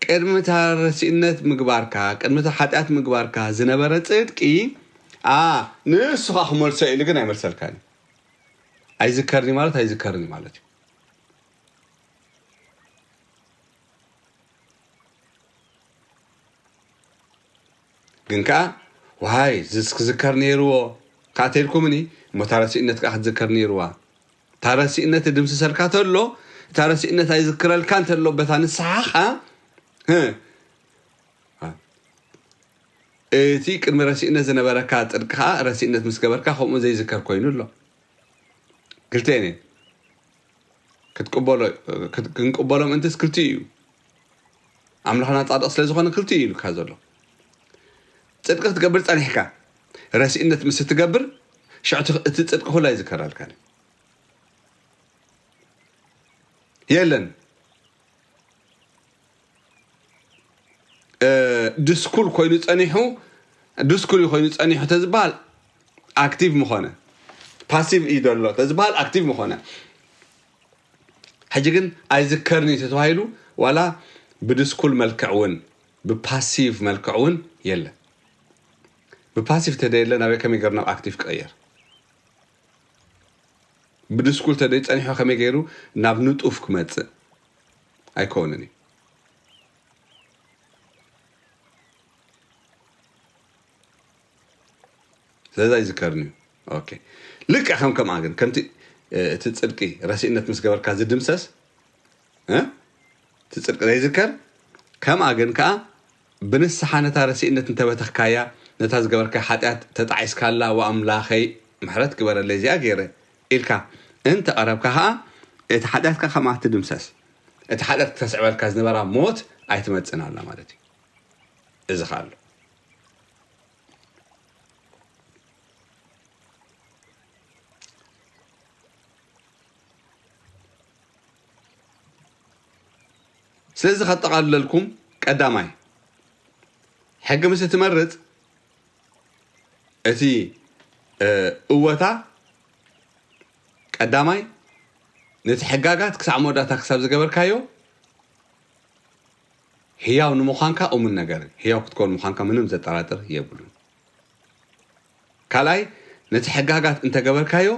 ቅድሚ እታ ረሲእነት ምግባርካ፣ ቅድሚ እታ ሓጢኣት ምግባርካ ዝነበረ ጽድቂ፣ ኣ፣ ንሱ ኸኣ ክመልሶ ኢሉ ግን ኣይመልሰልካን እዩ። ኣይዝከርኒ ማለት ኣይዝከርኒ ማለት እዩ። ግን ከኣ፣ ዋይ፣ ዝስ-፣ ክዝከር ነይርዎ፣ ከኣ ተልኩምኒ፣ እሞ እታ ረሲእነት ከኣ ክትዝከር ነይርዋ። እታ ረሲእነት ድምስሰልካ ተሎ፣ እታ ረሲእነት ኣይዝክረልካ እንተሎ፣ በታ ንስሓኻ፣ ህ፣ እቲ ቅድሚ ረሲእነት ዝነበረካ ጽድቂ ከኣ ረሲእነት ምስ ገበርካ፣ ከምኡ ዘይዝከር ኮይኑ ኣሎ። ክልተኤን እየን። ክትቅበሎ፣ ክት-፣ ክንቅበሎ ምእንትስ ክልቲኡ እዩ። ኣምላኽና ጻድቕ ስለ ዝኾነ ክልቲኡ እዩ ኢሉካ ዘሎ። ጽድቂ ክትገብር ጸኒሕካ፣ ረሲእነት ምስ እትገብር፣ ሽዑ እቲ፣ እቲ ጽድቂ ኩሉ ኣይዝከረልካን እዩ። የለን። እ፣ ድስኩል ኮይኑ ጸኒሑ፣ ድስኩል እዩ ኮይኑ ጸኒሑ ተዝበሃል ኣክቲቭ ምኾነ። ፓሲቭ እዩ ዘሎ ተዝበሃል ኣክቲቭ ምኾነ። ሕጂ ግን ኣይዝከርን እዩ ተተባሂሉ፣ ዋላ ብድስኩል መልክዕ እውን፣ ብፓሲቭ መልክዕ እውን የለን። ብፓሲቭ ተደየለ ናበይ ከመይ ገይሩ ናብ ኣክቲቭ ክቕየር? ብድስኩል ተደይ ጸኒሑ ከመይ ገይሩ ናብ ንጡፍ ክመጽእ? ኣይከውንን እዩ። ስለዚ ኣይዝከርን እዩ። ኦኬ። ልክዕ ከም ከምኣ ግን፣ ከምቲ፣ እ፣ እቲ ጽድቂ ረሲእነት ምስ ገበርካ ዝድምሰስ፣ እ? እቲ ጽድቂ ዘይዝከር፣ ከምኣ ግን ከኣ ብንስሓ ነታ ረሲእነት እንተበተኽካያ፣ ነታ ዝገበርካያ ሓጢኣት ተጣዒስካላ፣ "ወኣምላኸይ፣ ምሕረት ግበረለይ፣ እዚኣ ገይረ" ኢልካ እንተ ቀረብካ ከኣ፣ እቲ ሓጢኣትካ ከምኣ ትድምሰስ። እቲ ሓጢኣት ክተስዕበልካ ዝነበራ ሞት ኣይትመጽእን ኣላ ማለት እዩ። እዚ ከኣ ኣሎ። ስለዚ ከጠቓልለልኩም፣ ቀዳማይ፣ ሕጊ ምስ እትመርጽ፣ እቲ፣ እ፣ እወታ፣ ቀዳማይ፣ ነቲ ሕጋጋት ክሳዕ መወዳእታ ክሳብ ዝገበርካዮ፣ ህያው ንምዃንካ እሙን ነገር፣ ህያው ክትከውን ምዃንካ ምንም ዘጠራጥር የብሉን። ካልኣይ፣ ነቲ ሕጋጋት እንተገበርካዮ፣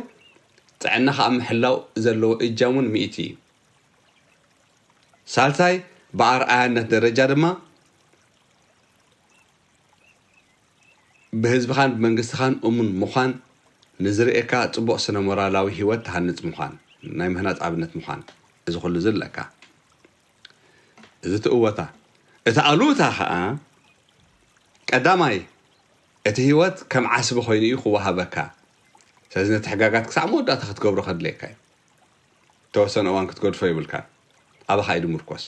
ጥዕናኻ ኣብ ምሕላው ዘለዎ እጃም እውን ሚእቲ እዩ። ሳልሳይ፣ ብኣርኣያነት ደረጃ ድማ ብህዝብኻን ብመንግስትኻን እሙን ምዃን፣ ንዝርእየካ ጽቡቕ ስነ ሞራላዊ ህይወት ትሃንጽ ምዃን፣ ናይ ምህናጽ ኣብነት ምዃን፣ እዚ ኩሉ እዚ ኣለካ። እዚ እቲ እወታ። እቲ ኣሉታ ኸኣ፣ ቀዳማይ፣ እቲ ህይወት ከም ዓስቢ ኮይኑ እዩ ክወሃበካ። ስለዚ ነቲ ሕጋጋት ክሳዕ መወዳእታ ክትገብሮ ከድልየካ እዩ። ተወሰነ እዋን ክትገድፎ ይብልካ። ኣባኻ እዩ ድምርኮስ።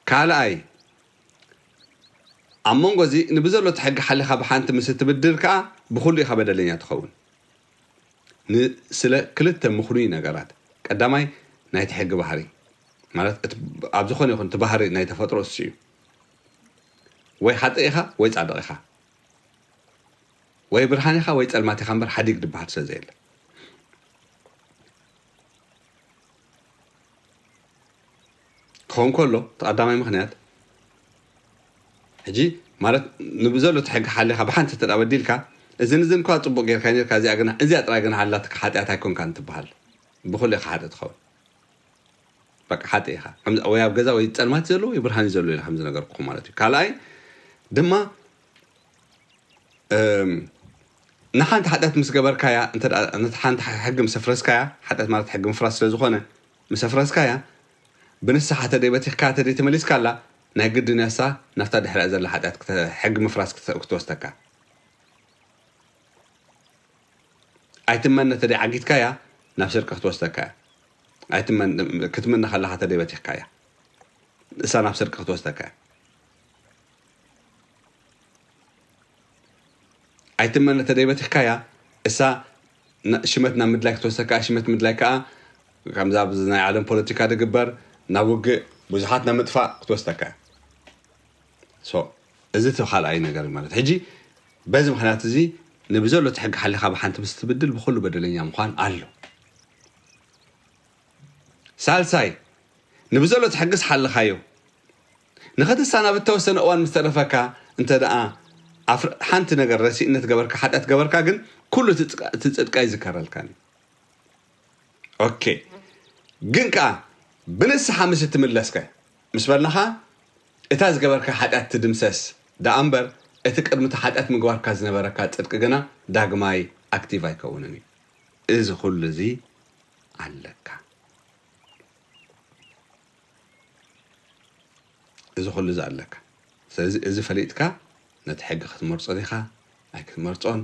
ካልኣይ፣ ኣብ መንጎ እዚ ንብዘሎ እቲ ሕጊ ሓሊኻ ብሓንቲ ምስ እትብድል ከኣ ብኹሉ ኢኻ በደለኛ ትኸውን። ን-፣ ስለ ክልተ ምኽኑይ ነገራት። ቀዳማይ፣ ናይቲ ሕጊ ባህሪ። ማለት፣ እቲ፣ ኣብ ዝኾነ ይኹን እቲ ባህሪ ናይ ተፈጥሮ እሱ እዩ። ወይ ሓጥእ ኢኻ፣ ወይ ጻድቕ ኢኻ። ወይ ብርሃን ኢኻ ወይ ጸልማት ኢኻ እምበር ሓዲግ ዝበሃል ስለ ዘየለ። ክኸውን ከሎ፣ እቲ ቀዳማይ ምኽንያት፣ ሕጂ ማለት ንብዘሎ እቲ ሕጊ ሓሊኻ ብሓንቲ እንተ ደኣ በዲልካ፣ እዝን እዝን እኳ ጽቡቕ ጌርካ ኔርካ፣ እዚኣ ግን፣ እዚኣ ጥራይ ግን ሓላትካ ሓጢኣት ኣይኮንካን ትበሃል። ብኹሉ ኢኻ ሓጢእ ትኸውን። በቃ ሓጢእ ኢኻ። ከምዚ ወይ ኣብ ገዛ ወይ ጸልማት ዘሎ ወይ ብርሃን ዘሎ ኢለ ከምዚ ነገርኩኹም ማለት እዩ። ካልኣይ ድማ፣ እም፣ ንሓንቲ ሓጢኣት ምስ ገበርካያ፣ እንተ ደኣ ነቲ ሓንቲ ሕጊ ምስ ኣፍረስካያ፣ ሓጢኣት ማለት ሕጊ ምፍራስ ስለ ዝኾነ፣ ምስ ኣፍረስካያ፣ ብንስሓ ተደይ በቲኽካ ተደይ ተመሊስካላ፣ ናይ ግድን እያ እሳ ናብታ ድሕሪኣ ዘላ ሓጢኣት ክተ-፣ ሕጊ ምፍራስ ክተ-፣ ክትወስደካ። ኣይትመነ ተደይ ዓጊትካያ፣ ናብ ስርቂ ክትወስደካ እያ። ኣይትመን-፣ ክትምነ ከለኻ ተደይ በቲኽካያ፣ እሳ ናብ ስርቂ ክትወስደካ እያ። ኣይትመነ ተደይ በቲኽካያ፣ እሳ ና-፣ ሽመት ናብ ምድላይ ክትወስደካ እያ። ሽመት ምድላይ ከኣ፣ ከምዛ ኣብዚ ናይ ዓለም ፖለቲካ ዝግበር፣ ናብ ውግእ፣ ብዙሓት ናብ ምጥፋእ ክትወስደካ እያ። ሶ፣ እዚ እቲ ካልኣይ ነገር እዩ ማለት። ሕጂ በዚ ምኽንያት እዚ ንብዘሎ እቲ ሕጊ ሓሊኻ ብሓንቲ ምስ ትብድል ብኹሉ በደለኛ ምዃን ኣሎ። ሳልሳይ፣ ንብዘሎ እቲ ሕግስ ሓልኻዮ። ንኽትሳናብ እተወሰነ እዋን ምስ ተረፈካ፣ እንተ ደኣ ኣፍር-፣ ሓንቲ ነገር ረሲእ እናተገበርካ፣ ሓጢኣት ገበርካ፣ ግን ኩሉ እቲ ጽድቃ-፣ እቲ ጽድቃ ኣይዝከረልካን እዩ። ኦኬ። ግን ከኣ ብንስሓ ምስ እትምለስከ፣ ምስ በልናኻ፣ እታ ዝገበርካ ሓጢኣት ትድምሰስ ደኣ እምበር፣ እቲ ቅድሚ እቲ ሓጢኣት ምግባርካ ዝነበረካ ጽድቂ ግና ዳግማይ ኣክቲቭ ኣይከውንን እዩ። እዚ ኩሉ እዚ ኣለካ። እዚ ኩሉ እዚ ኣለካ። ስለዚ እዚ ፈሊጥካ ነቲ ሕጊ ክትመርጾ ዲኻ ኣይክትመርጾን፣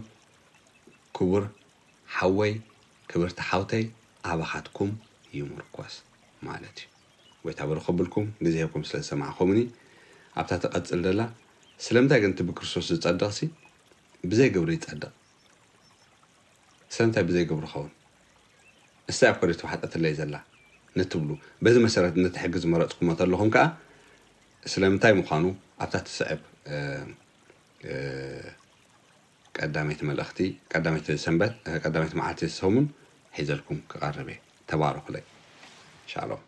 ክቡር ሓወይ፣ ክብርቲ ሓውተይ፣ ኣባኻትኩም ይምርኮስ ማለት እዩ። ጎይታ በረኸ ብልኩም፣ ግዜ ሂብኩም ስለ ዝሰማዕኩምኒ። ኣብታ ትቐጽል ዘላ፣ ስለምንታይ ግን እቲ ብክርስቶስ ዝጸድቕሲ ብዘይ ግብሪ ይጸድቕ? ስለምንታይ ብዘይ ግብሪ ኸውን? ንሳ ኣብ ኮሪንቶ ሓጢኣተለይ ዘላ ንትብሉ፣ በዚ መሰረት ነቲ ሕጊ ዝመረጽኩሞ ተለኹም ከኣ፣ ስለምንታይ ምዃኑ ኣብታ ትስዕብ፣ እ፣ እ፣ ቀዳመይቲ መልእኽቲ፣ ቀዳመይቲ ሰንበት፣ እ፣ ቀዳመይቲ መዓልቲ ሰሙን ሒዘልኩም ክቐርብ እየ። ተባረኹለይ። ሻሎም።